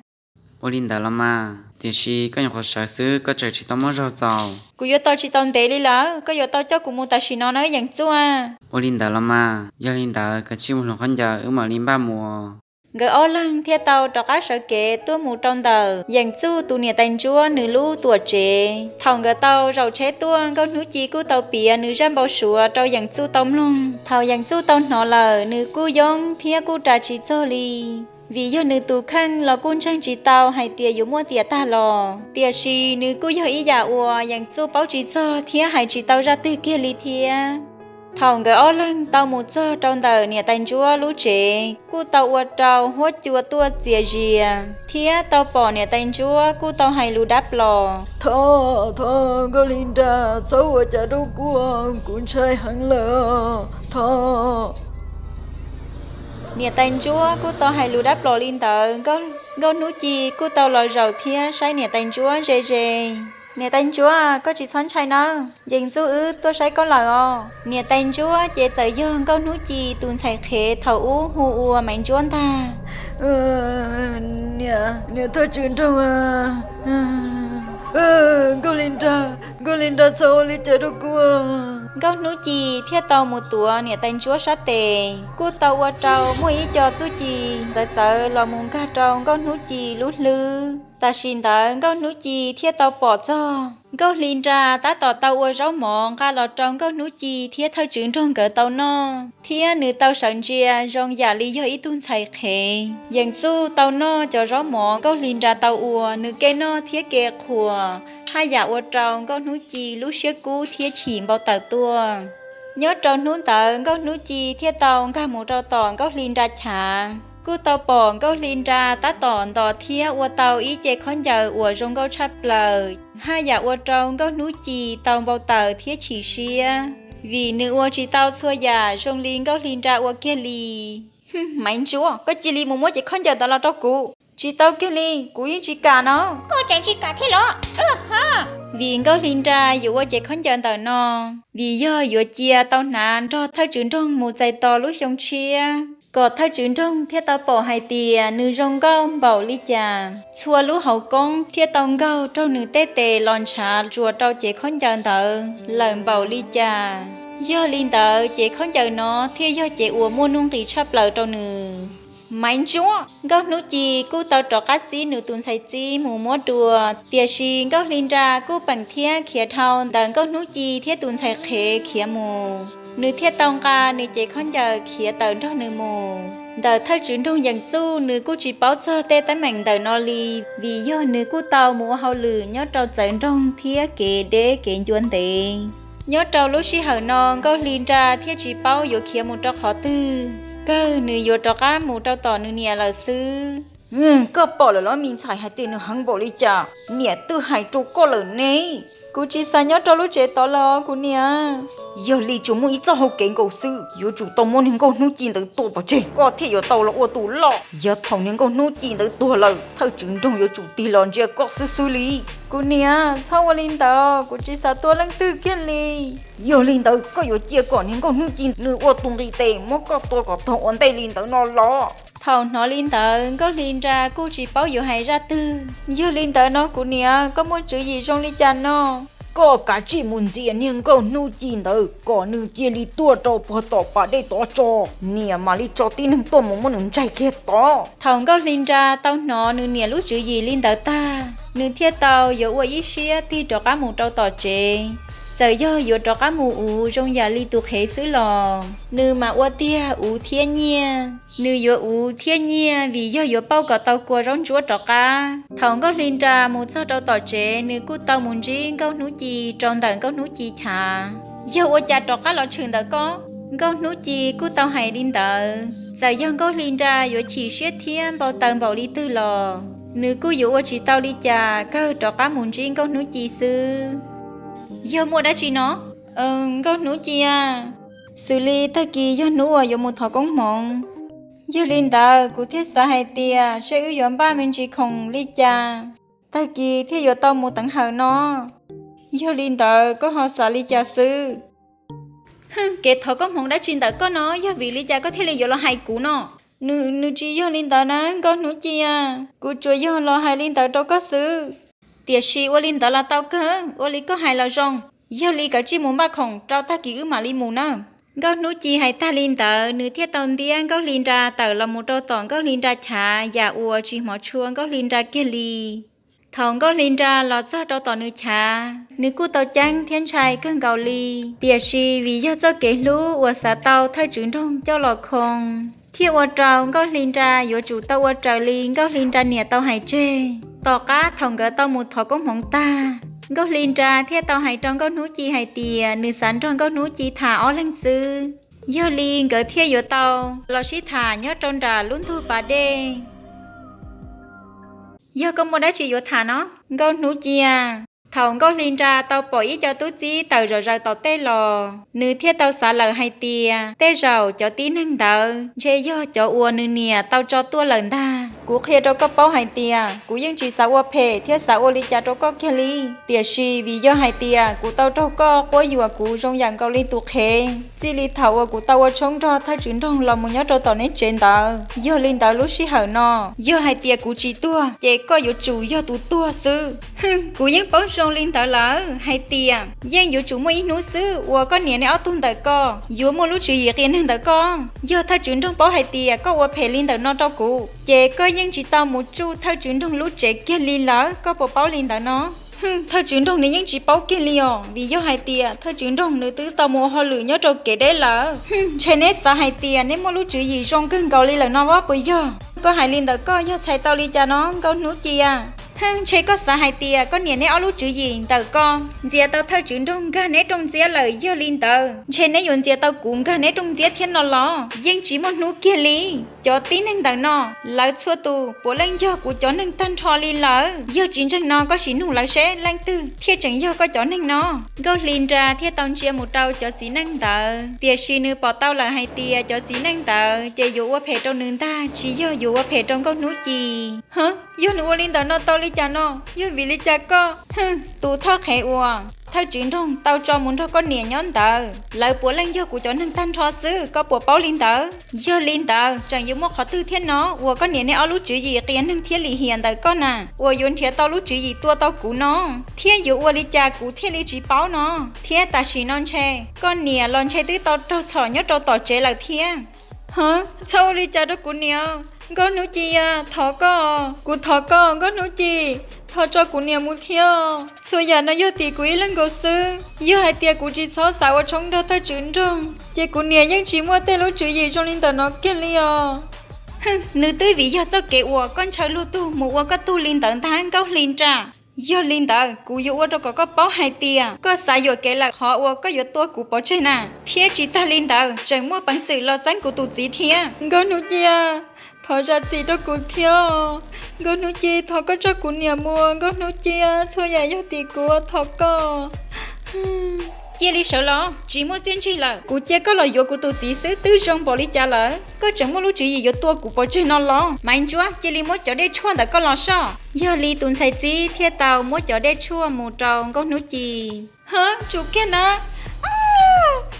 Ua li ntawd los mas, tiam sis koj nyuam qhuav sawv xwb koj tseem tsis tau muaj zog txaus. Kuv yuav tos tsis tau ntev li lawm, koj yuav tau coj kuv mus tam sim no nawb Yeem Txuj a. Ua li ntawd los mas, yog li ntawd kav tsij mus hloov khaub ncaws wb mam li npaj mus. Nkawd ob leeg thiaj tau rov qab sawv kev tuaj mus rau ntawm Yeem Txuj tus niam tais Ntsuab nws lub tuam tsev. Thaum nkawd tau zaum tsheb tuaj, Nkauj Hnub Ci kuj tau piav nws zaj npau suav rau Yeem Txuj tau mloog. Thaum Yeem Txuj tau hnov lawm nws kuj yoob thiab kuj ras tsis txog li, vim yog nws tus kheej los kuj ntseeg tsis tau hais tias yuav muaj tiam tag los. Tiam sis nws kuj yog ib yam uas Yeem Txuj paub tsis txog thiab hais tsis tau zaj twg kiag li thiab. Thaum nkawd ob leeg tau mus txog rau ntawm niam tais Ntsuab lub tsev kuj tau ua rau huab cua tuaj txias zias, thiab tau pom niam tais Ntsuab kuj tau hais lus dab plos. Thov, thov Nkauj Hli Nra txhob ua cas rau kuv, kuv ntshai heev lawm, thov. Niam tais Ntsuab kuj tau hais lus dab plos li ntawd, Nkauj Hnub Ci kuj tau los zaum thiab saib niam tais Ntsuab ze ze. Niam tais ntsuab, koj tsis txhob ntshai nawb, Yees Txuj wb tuaj saib koj lawm os. Niam tais ntsuab ces txawm yog Nkauj Hnub Ci tus ntxhais qhev thaum ub hu ua Maiv Ntsuab ntag. Niam, niam thawj tswv nroog, Nkauj Hli Nra, Nkauj Hli Nra txhob ua li cas rau kuv. Nkauj Hnub Ci thiaj tau mus tuav niam tais ntsuab sab tes, kuj tau ua rau muaj ib co txuj ci txawv txawv los mus nkag rau Nkauj Hnub Ci lub hlwb. Tam sim ntawd Nkauj Hnub Ci thiaj tau pom txog Nkauj Hli Nra tab tom tau ua zaub mov nqa los rau Nkauj Hnub Ci thiab thawj tswv nroog nkawd tau noj, thiab nws tau sawv ntsia zoo yam li yog ib tug ntxhais qhev. Yees Txuj tau noj cov zaub mov Nkauj Hli Nra tau ua, nws ke noj thiab ke qhuas, haj yam ua rau Nkauj Hnub Ci lub siab kub thiab chim npau taws tuaj. Nyob rau hnub ntawd Nkauj Hnub Ci thiaj tau nkag mus rau tom Nkauj Hli Nra chav, kuj tau pom Nkauj Hli Nra tab tom ntos thiab ua tau ib ce khaub ncaws uas zoo nkauj tshaj plaws, haj yam ua rau Nkauj Hnub Ci tau npau taws thiab chim siab, vim nws ua tsis tau txhua yam zoo li Nkauj Hli Nra ua kiag li. Maiv Ntsuab, koj cia li mus muab ces khaub ncaws ntawd los rau kuv. Tsis tau kiag li, kuv yeej tsis kam no. Koj tseem tsis kam thiab los? Vim Nkauj Hli Nra yuav ua ces khaub ncaws ntawm no, vim yog yuav cia tau hnav nrog thawj tswv nroog mus txais tos lub xyoo tshiab, kom thawj tswv nroog thiaj tau pom hais tias nws zoo nkauj npaum li cas, txhua lub hauv koob thiaj tau nkaug raug nws tej tes los ntshav tsuas rau ces khaub ncaws ntawd lawm npaum li cas. Yog li ntawd ces khaub ncaws no thiaj yog ces uas muaj nuj nqis tshaj plaws rau nws. Maiv Ntsuab, Nkauj Hnub Ci kuj tau rov qab txib nws tus ntxhais txib mus muab dua, tiam sis Nkauj Hli Nra kuj peem thiab khiav dhau ntawm Nkauj Hnub Ci thiab tus ntxhais qhev khiav mus, nws thiaj tau nqa nws ces khaub ncaws khiav tawm nrog nws mus. Ntawm thawj tswv nroog Yees Txuj nws kuj tsis paub txog tej teeb meem ntawm no li, vim yog nws kuj tau mus ua hauj lwm nyob rau txawv nroog thiab kev deb kev ncua ntev. Nyob rau lub sij hawm no Nkauj Hli Nra thiaj tsis paub yuav khiav mus rau qhov twg, kawg nws yuav rov qab mus rau tom nws niam lawm xwb. Koj pom lawm los me ntxhais hais tias nws heev npaum li cas, niam twb hais rau koj lawm ne. Kuv tsis xav nyob rau lub tsev tod lawm kuv niam. Yog li tsuas muaj ib txoj hau kev nkaus xwb, yuav tsum tau muab niag Nkauj Hnub Ci ntawd tua pov tseg koj thiaj yuav tau los ua tus loj. Yog thaum niag Nkauj Hnub Ci ntawd tuag lawm thawj tswv nroog yuav tsum tig los ntsia koj xwb xwb li. Kuv niam, txhob ua li ntawd, kuv tsis xav tua leej twg kiag li. Yog li ntawd koj yuav cia kom niag Nkauj Hnub Ci nws ua tus nqis tes muab koj tua kom tog ua ntej li ntawd no los? Thaum hnov li ntawd Nkauj Hli Nra kuj tsis paub yuav hais zaj twg. Yog li ntawd no kuv niam, koj muaj tswv yim zoo li cas no? Koj kav tsij mus ntxias niag Nkauj Hnub Ci ntawd kom nws cia li tuaj rau puag tom pas dej tod tso, niam mam li tso tib neeg tuaj mus muab nws ntsaig kiag tod. Thaum Nkauj Hli Nra tau hnov nws niam lub tswv yim li ntawd tag, nws thiaj tau yuav ua ib siab tig rov qab mus rau tom tsev. Txawm yog yuav rov qab mus uv zoo yam li tus qhev xwb los nws mam ua tiag uv thiab nyiaj. Nws yuav uv thiab nyiaj vim yog yuav pauj kom tau kua zaub ntsuab rov qab. Thaum Nkauj Hli Nra mus txog rau tom tsev nws kuj tau mus ntsib Nkauj Hnub Ci rau ntawm Nkauj Hnub Ci chav. Yog ua cas rov qab los tshwm ntawm koj? Nkauj Hnub Ci kuj tau hais li ntawd. Txawm yog Nkauj Hli Nra yuav chim siab thiab npau taws npaum li twg los nws kuj yuav ua tsis tau li cas, kawg rov qab mus ntsib Nkauj Hnub Ci xwb. Yog muaj dab tsi no? Nkauj Hnub Ci a, xws li tag kis yog hnub uas yuav mus thov koob hmoov, yog li ntawd kuv thiaj xav hais tias seb wb yuav npaj me ntsis khoom li cas, tag kis thiaj yuav tau mus teev hawm no. Yog li ntawd koj ho xav li cas xwb? Kev thov koob hmoov dab tsi ntawm koj no, yog vim li cas koj thiaj li yuav los hais kuv no? Nws, nws tsis yog li ntawd na Nkauj Hnub Ci a, kuv tsuas yog los hais li ntawd rau koj xwb. Tiam sis ua li ntawd los tau kawg, ua li koj hais los zoo. Yog li kav tsij mus npaj khoom rau tag kis wb mam li mus na. Nkauj Hnub Ci hais tag li ntawd nws thiaj tau ntiab Nkauj Hli Nra tawm los mus rau tom Nkauj Hli Nra chav yam uas tsis hmov tshua Nkauj Hli Nra kiag li. Thaum Nkauj Hli Nra los txog rau tom nws chav nws kuj tau ceeb thiab ntshai kawg nkaus li, tiam sis vim yog txoj kev hlub uas xav tau thawj tswv nroog coj los khoo, thiaj ua rau Nkauj Hli Nra yuav tsum tau ua raws li Nkauj Hli Nra niam tau hais tseg. Tom qab thaum nkawd tau mus thov koob hmoov tag, Nkauj Hli Nra thiaj tau hais rau Nkauj Hnub Ci hais tias nws xav nrog Nkauj Hnub Ci tham ob leeg xwb. Yog li nkawd thiaj yuav tau los sib tham nyob rau nram lub ntug pas dej. Yog koj muaj dab tsi yuav tham no, Nkauj Hnub Ci a? Thaum Nkauj Hli Nra tau pom ib co tub txib tawm zom zaws tom tej los nws thiaj tau xav lawm hais tias tej zaum cov tib neeg ntawd ntshe yog cov uas nws niam tau tso tuaj lawm ntag. Kuv qhia rau koj paub hais tias kuv yeej tsis xav ua phem thiab xav ua li cas rau koj kiag li, tiam sis vim yog hais tias kuv tau raug koj quab yuam kuv zoo yam nkaus li tus qhev, txij li thaum uas kuv tau ua tshoob nrog thawj tswv nroog los mus nyob rau tom neb tsev ntawd. Yog li ntawd lub sij hawm no, yog hais tias kuv tsis tuag ces koj yuav tsum yog tus tuag xwb. Kuv yeej paub zoo li ntawd lawm hais tias yeej yuav tsum muaj ib hnub xwb uas koj niam neb ob tug ntawm ko yuav muaj lub tswv yim qias neeg ntawm koj. Yog thawj tswv nroog paub hais tias koj ua phem li ntawm no rau kuv, ces koj yeej tsis tau mus tsuj thawj tswv nroog lub tsev kiag li lawm, koj puas paub li ntawd no? Thawj tswv nroog nws yeej tsis paub kiag li os, vim yog hais tias thawj tswv nroog nws twb tau mus ua hauj lwm nyob rau kev deb lawm. Ntshe neb xav hais tias neb muaj lub tswv yim zoo kawg nkaus li lawm no puas yog? Koj hais li ntawm koj yog txhais tau li cas no Nkauj Hnub Ci a? Ntshe koj xav hais tias koj niam neb ob lub tswv yim ntawm ko ntxias tau thawj tswv nroog nkag neb rooj ntxiab lawm, yog li ntawd ntshe neb yuav ntxias tau kuv nkag neb rooj ntxiab thiab no los? Yeej tsis muaj hnub kiag li. Cov tib neeg ntawm no, lawv txhua tus puav leej yog kuv cov neeg tag nrho li lawm. Yog tsis ntseeg no koj sim nug lawv seb leej twg thiaj tseem yog koj cov neeg no. Nkauj Hli Nra thiaj tau ntsia mus rau cov txiv neej ntawd, tiam sis nws pom tau lawm hais tias cov txiv neej ntawd ces yuav ua phem rau nws ntag, tsis yog yuav ua phem rau Nkauj Hnub Ci. Hov, yog nws ua li ntawm no tau li cas no? Yog vim li cas koj? Tus thawj qhev uas thawj tswv nroog tau tso mus nrog koj niam nyob ntawd, lawv puav leej yog kuv cov neeg tag nrho xwb, koj puas paub li ntawd? Yog li ntawd tseem yuav muaj qhov twg thiab no uas koj niam neb ob lub tswv yim qias neeg thiab lim hiam ntawm koj na, uas yuav nrhiav tau lub tswv yim tua tau kuv no, thiab yuav ua li cas kuv thiaj li tsis paub no? Thiab tam sim no ntshe koj niam los ntshe twb tau raug txhom nyob rau tom tsev lawm thiab. Hov, txhob ua li cas rau kuv niam. Nkauj Hnub Ci a, thov koj, kuv thov koj Nkauj Hnub Ci, thov tso kuv niam mus thiab. Txhua yam no yog tim kuv ib leeg nkaus xwb. Yog hais tias kuv tsis txhob xav ua tshoob nrog thawj tswv nroog, ces kuv niam yeej tsis muaj tej lub tswv yim zoo li ntawm no kiag li os. Nws twb vim yog txoj kev uas koj ntshaw luag tug mus ua koj tug li ntawd ntag Nkauj Hli Nra. Yog li ntawd kuv yuav ua rau kom koj paub hais tias koj xav yuam kev lawm qhov uas koj yuav tua kuv pov tseg na, thiab tsis tag li ntawd tseem muaj peev xwm los txeeb kuv tus txiv thiab. Nkauj Hnub Ci a, thov zam txim rau kuv thiab. Nkauj Hnub Ci, thov koj tso kuv niam mus, Nkauj Hnub Ci a, txhua yam yog tim kuv, thov koj. Cia li sawv los, tsis muaj txiaj ntsig lawm, kuv cia koj los yuav kuv tus txiv xwb twb zoo npaum li cas lawm, koj tseem muaj lub tswv yim yuav tua kuv pov tseg no los? Maiv Ntsuab, cia li muab cov dej tshuaj ntawm koj los soj. Yog li tus ntxhais txib thiaj tau muab cov dej tshuaj mus rau Nkauj Hnub Ci. Hov, tsum kiag na.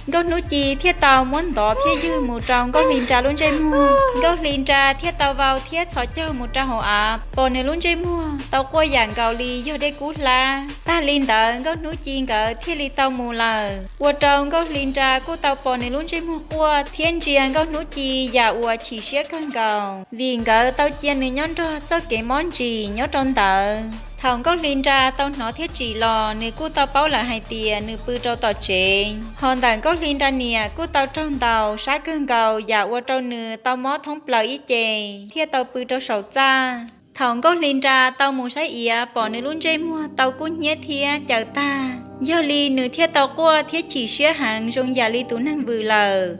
Nkauj Hnub Ci thiaj tau muab ntov thiab ywg mus rau Nkauj Hli Nra lub ntsej muag. Nkauj Hli Nra thiaj tau vau thiab txhos caug mus rau hauv av, pom nws lub ntsej muag tau quaj yam nkaus li yog dej kub hlab. Tag li ntawd Nkauj Hnub Ci nkawd thiaj li tau mus lawm, ua rau Nkauj Hli Nra kuj tau pom nws lub ntsej muag quaj thiab ntsia Nkauj Hnub Ci yam uas chim siab kawg nkaus, vim nkawd tau cia nws nyob nrog txoj kev mob ntsis nyob rau ntawd. Thaum Nkauj Hli Nra tau hnov thiab tsim los, nws kuj tau paub lawm hais tias nws pw rau tom tsev. Ho ntawm Nkauj Hli Nra niam kuj tau raug ntaus sab kawg nkaus yam ua rau nws tau mob thoob plaws ib ce, thiaj tau pw rau saum txaj. Thaum Nkauj Hli Nra tau mus saib iav pom nws lub ntsej muag tau kub hnyiab thiab caws tag, yog li nws thiaj tau quaj thiab chim siab heev zoo yam li tus neeg vwm lawm.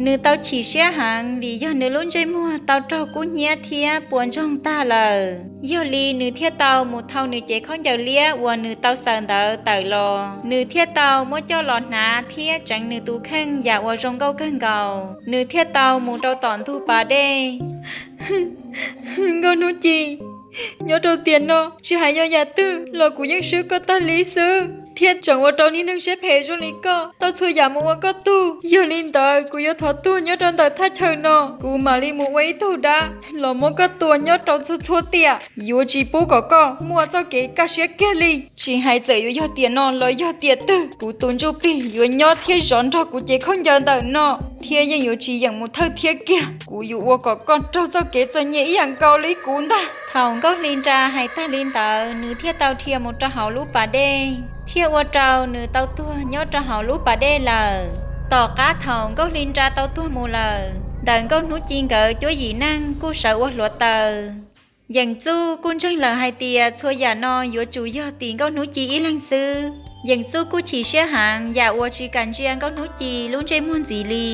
Nws tau chim siab heev vim yog nws lub ntsej muag tau raug kub hnyiab thiab puas ntsoog tag lawm. Yog li nws thiaj tau mus thau nws cev khaub ncaws liab uas nws tau xaws ntawd tawm los. Nws thiaj tau muab coj los hnav thiab tseev nws tus kheej yam uas zoo nkauj kawg nkaus. Nws thiaj tau mus rau tom ntug pas dej. Nkauj Hnub Ci, nyob rau tiam no tsis hais yog yam twg los kuv yeej swb koj tag li xwb, thiab tseem ua rau niag neeg siab phem zoo li koj tau txhua yam mus ua koj tug. Yog li ntawd kuv yuav thov tuag nyob rau ntawm thaj chaw no, kuv mam li mus ua ib tug dab los muab koj tua nyob rau txhua txhua tiam. Yuav tsis pub kom koj muaj txoj kev kaj siab kiag li. Tsis hais txawm yuav yog tiam no los yog tiam twg, kuv tus ntsuj plig yuav nyob thiab zov nrog kuv cev khaub ncaws ntawm no, thiab yeej yuav tsis yeem mus thawj thiab kiag. Kuv yuav ua kom koj raug txoj kev txom nyem ib yam nkaus li kuv ntag. Thaum Nkauj Hli Nra hais tag li ntawd, nws thiaj tau dhia mus rau hauv lub pas dej, thiaj ua rau nws tau tuag nyob rau hauv lub pas dej lawm. Tom qab thaum Nkauj Hli Nra tau tuag mus lawm, ntawm Nkauj Hnub Ci nkawd cuab yim neeg kuj sawv ua hluav taws. Yeem Txuj kuj ntseeg lawm hais tias txhua yam no yuav tsum yog tim Nkauj Hnub Ci ib leeg xwb. Yeem Txuj kuj chim siab heev yam uas tsis kam ntsia Nkauj Hnub Ci lub ntsej muag ntxiv li.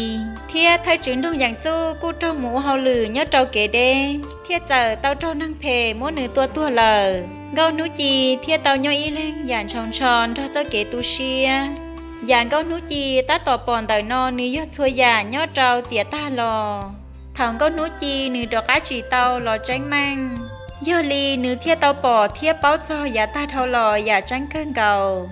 Thiab thawj tswv nroog Yeem Txuj kuj raug mus ua hauj lwm nyob rau kev deb, thiaj txawm tau raug neeg phem muab nws tua tuag lawm. Nkauj Hnub Ci thiaj tau nyob ib leeg yam ntshaus ntsho nrog txoj kev tu siab. Yam Nkauj Hnub Ci tab tom pom ntawm no nws yog txhua yam nyob rau tiam tag los. Thaum Nkauj Hnub Ci nws rov qab tsim tau los tseeb meej, yog li nws thiaj tau pom thiab paub txog yav tag dhau los yam tseeb kawg nkaus.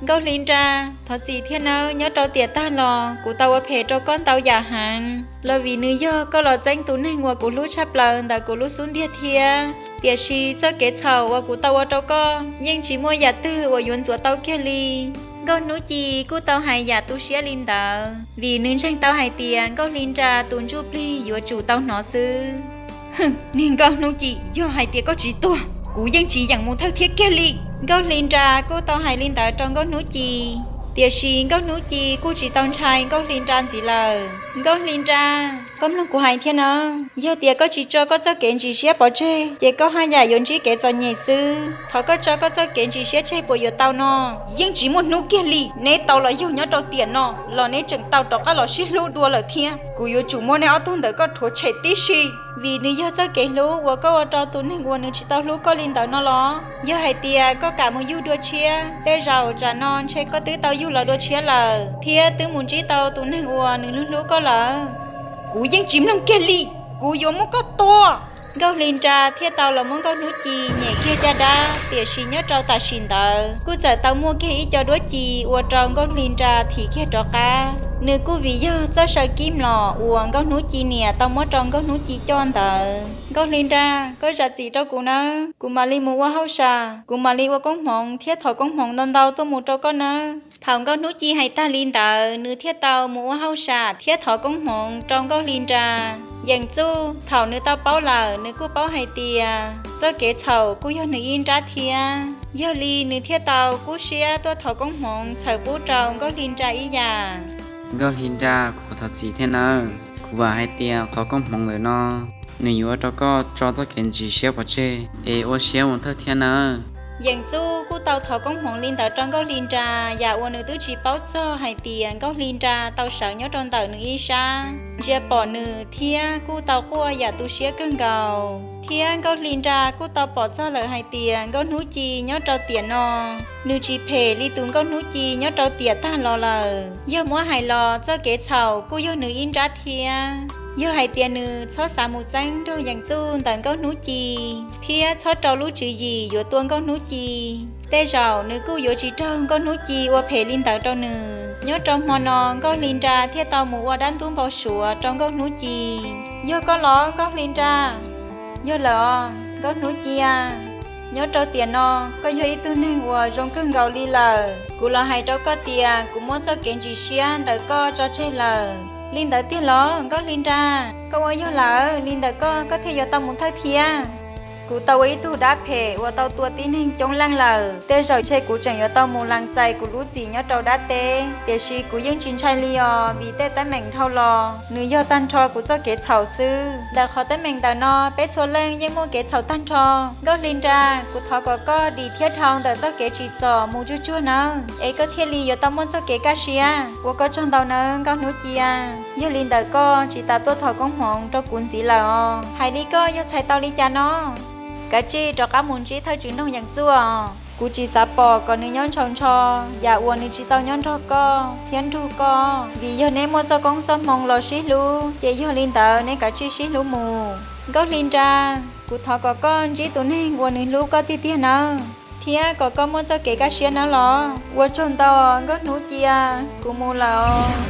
Nkauj Hli Nra, thov txim thiab nawb, nyob rau tiam tag los kuv tau ua phem rau koj ntau yam heev, los vim nws yog koj los txeeb tus neeg uas kuv hlub tshaj plaws ntawm kuv lub xub ntiag thiab. Tiam sis txoj kev txhaum uas kuv tau ua rau koj yeej tsis muaj yam twg uas yuav ntxuav tau kiag li. Nkauj Hnub Ci kuj tau hais yam tu siab li ntawd, vim nws ntseeg tau hais tias Nkauj Hli Nra tus ntsuj plig yuav tsum tau hnov xwb. Niag Nkauj Hnub Ci, yog hais tias koj tsis tuag, kuv yeej tsis yeem mus thawj thiab kiag li. Nkauj Hli Nra kuj tau hais li ntawd rau Nkauj Hnub Ci, tiam sis Nkauj Hnub Ci kuj tsis tau ntshai Nkauj Hli Nra ntxiv lawm. Nkauj Hli Nra, koj mloog kuv hais thiab nawb, yog tias koj tsis tso koj txoj kev ntsis siab pov tseg ces koj haj yam yuav ntsib kev txom nyem xwb. Thov koj tso koj txoj kev ntsis siab tseg puas yuav tau no? Yeej tsis muaj hnub kiag li, neb tau los yug nyob rau tiam no los neb tseem tau rov qab los sib hlub dua lawm thiab. Kuv yuav tsum muab neb ob tug ntawm koj rhuav tshem tib si, vim nws yog txoj kev hlub uas koj ua rau tus neeg uas nws tsis tau hlub koj li ntawd no los? Yog hais tias koj kam mus yug dua tshiab, tej zaum tsam no ntshe koj twb tau yug los dua tshiab lawm thiab twb mus ntsib tau tus neeg uas nws hlub hlub koj lawm. Kuv yeej tsis mloog kiag li, kuv yuav muab koj tua. Nkauj Hli Nra thiaj tau los muab Nkauj Hnub Ci nyem kiag caj dab, tiam sis nyob rau tam sim ntawd kuj txawm tau muaj kiag ib co duab ci ua rau Nkauj Hli Nra thim kiag rov qab. Nws kuj vim yog txoj saw kib mlom uas Nkauj Hnub Ci niam tau muab rau Nkauj Hnub Ci coj ntawd. Nkauj Hli Nra, koj zam txim rau kuv nawb, kuv mam li mus ua hauj sam, kuv mam li ua koob hmoov thiab thov koob hmoov ntau ntau tuaj mus rau koj nawb. Thaum Nkauj Hnub Ci hais tag li ntawd, nws thiaj tau mus ua hauj sam thiab thov koob hmoov rau Nkauj Hli Nra. Yeem Txuj thaum nws tau paub lawm, nws kuj paub hais tias txoj kev txhaum kuj yog nws ib nrab thiab, yog li nws thiaj tau kub siab tuaj thov koob hmoov txhawm pub rau Nkauj Hli Nra ib yam. Nkauj Hli Nra, kuv thov txim thiab nawb, kuv vam hais tias qhov koob hmoov ntawm no nws yuav ua rau koj tso txoj kev ntsis siab pov tseg es ua siab mus thawj thiab nawb. Yeem Txuj kuj tau thov koob hmoov li ntawd rau Nkauj Hli Nra, yam uas nws twb tsis paub txog hais tias Nkauj Hli Nra tau sawv nyob rau ntawm nws ib sab, ntsia pom nws thiab kuj tau quaj yam tu siab kawg nkaus. Thiab Nkauj Hli Nra kuj tau pom txog lawm hais tias Nkauj Hnub Ci nyob rau tiam no nws tsis phem li tus Nkauj Hnub Ci nyob rau tiam tag los lawm. Yog muab hais los txoj kev txhaum kuj yog nws ib nrab thiab. Yog hais tias nws txhob xav mus txeeb nrog Yeem Txuj ntawm Nkauj Hnub Ci thiab txhob rau lub tswv yim yuav tua Nkauj Hnub Ci, tej zaum nws kuj yuav tsis raug Nkauj Hnub Ci ua phem li ntawd rau nws. Nyob rau hmo no Nkauj Hli Nra thiaj tau mus ua dab ntub npau suav rau Nkauj Hnub Ci. Yog koj los Nkauj Hli Nra? Yog lawm os Nkauj Hnub Ci a. Nyob rau tiam no koj yog ib tug neeg uas zoo kawg nkaus li lawm. Kuv los hais rau koj tias kuv muab txoj kev ntsis siab ntawm koj tso tseg lawm. Li ntawd tiag los Nkauj Hli Nra? Koj ua yog lawm li ntawm koj, koj thiaj yuav tau mus thawj thiab. Kuv tau ua ib tug dab phem uas tau tua tib neeg coob leej lawm, tej zaum ntshe kuv tseem yuav tau mus lees txais kuv lub txim nyob rau dab teb, tiam sis kuv yeej tsis ntshai li os, vim tej teeb meem dhau los nws yog tag nrho kuv txoj kev txhaum xwb. Ntawm qhov teeb meem ntawm no peb txhua leej yeej muaj kev txhaum tag nrho. Nkauj Hli Nra, kuv thov kom koj dim thiab dhau ntawm txoj kev tsim txom mus tsuag tsuag nawb, es koj thiaj li yuav tau muaj txoj kev kaj siab. Ua koj tsaug ntau nawb Nkauj Hnub Ci a. Yog li ntawm koj tsis tas tuaj thov koob hmoov rau kuv ntxiv lawm os. Hais li koj yog txhais tau li cas no? Kav tsij rov qab mus ntsib thawj tswv nroog Yeem Txuj os. Kuv tsis xav pom kom nws nyob ntshaus ntsho yam uas nws tsis tau nyob nrog koj thiab nrug koj, vim yog neb muaj txoj koob txoj hmoo los sib hlub, ces yog li ntawd neb kav tsij sib hlub mus. Nkauj Hli Nra, kuv thov kom koj ntsib tus neeg uas nws hlub koj tiag tiag nawb, thiab kom koj muaj txoj kev kaj siab nawb los. Ua tsaug ntau Nkauj Hnub Ci a, kuv mus lawm os.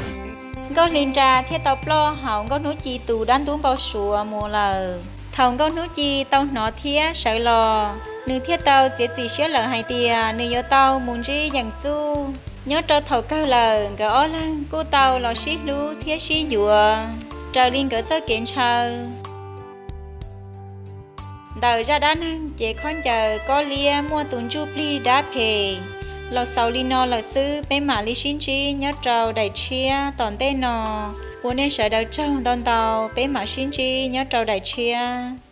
Nkauj Hli Nra thiaj tau ploj hauv Nkauj Hnub Ci tus dab ntub npau suav mus lawm. Thaum Nkauj Hnub Ci tau hnov thiab sawv los, nws thiaj tau txiav txim siab lawm hais tias nws yuav tau mus ntsib Yeem Txuj. Nyob rau thaum kawg lawm nkawd ob leeg kuj tau los sib hlub thiab sib yuav raws li nkawd txoj kev ntshaw. Ntawm zaj dab neeg cev khaub ncaws kob liab muaj tus ntsuj plig dab phem los xaus li no lawm xwb, peb mam li sib ntsib nyob rau daim tshiab tom ntej no. Ua nej sawv daws tsaug ntau ntau, peb mam sib ntsib nyob rau daim tshiab.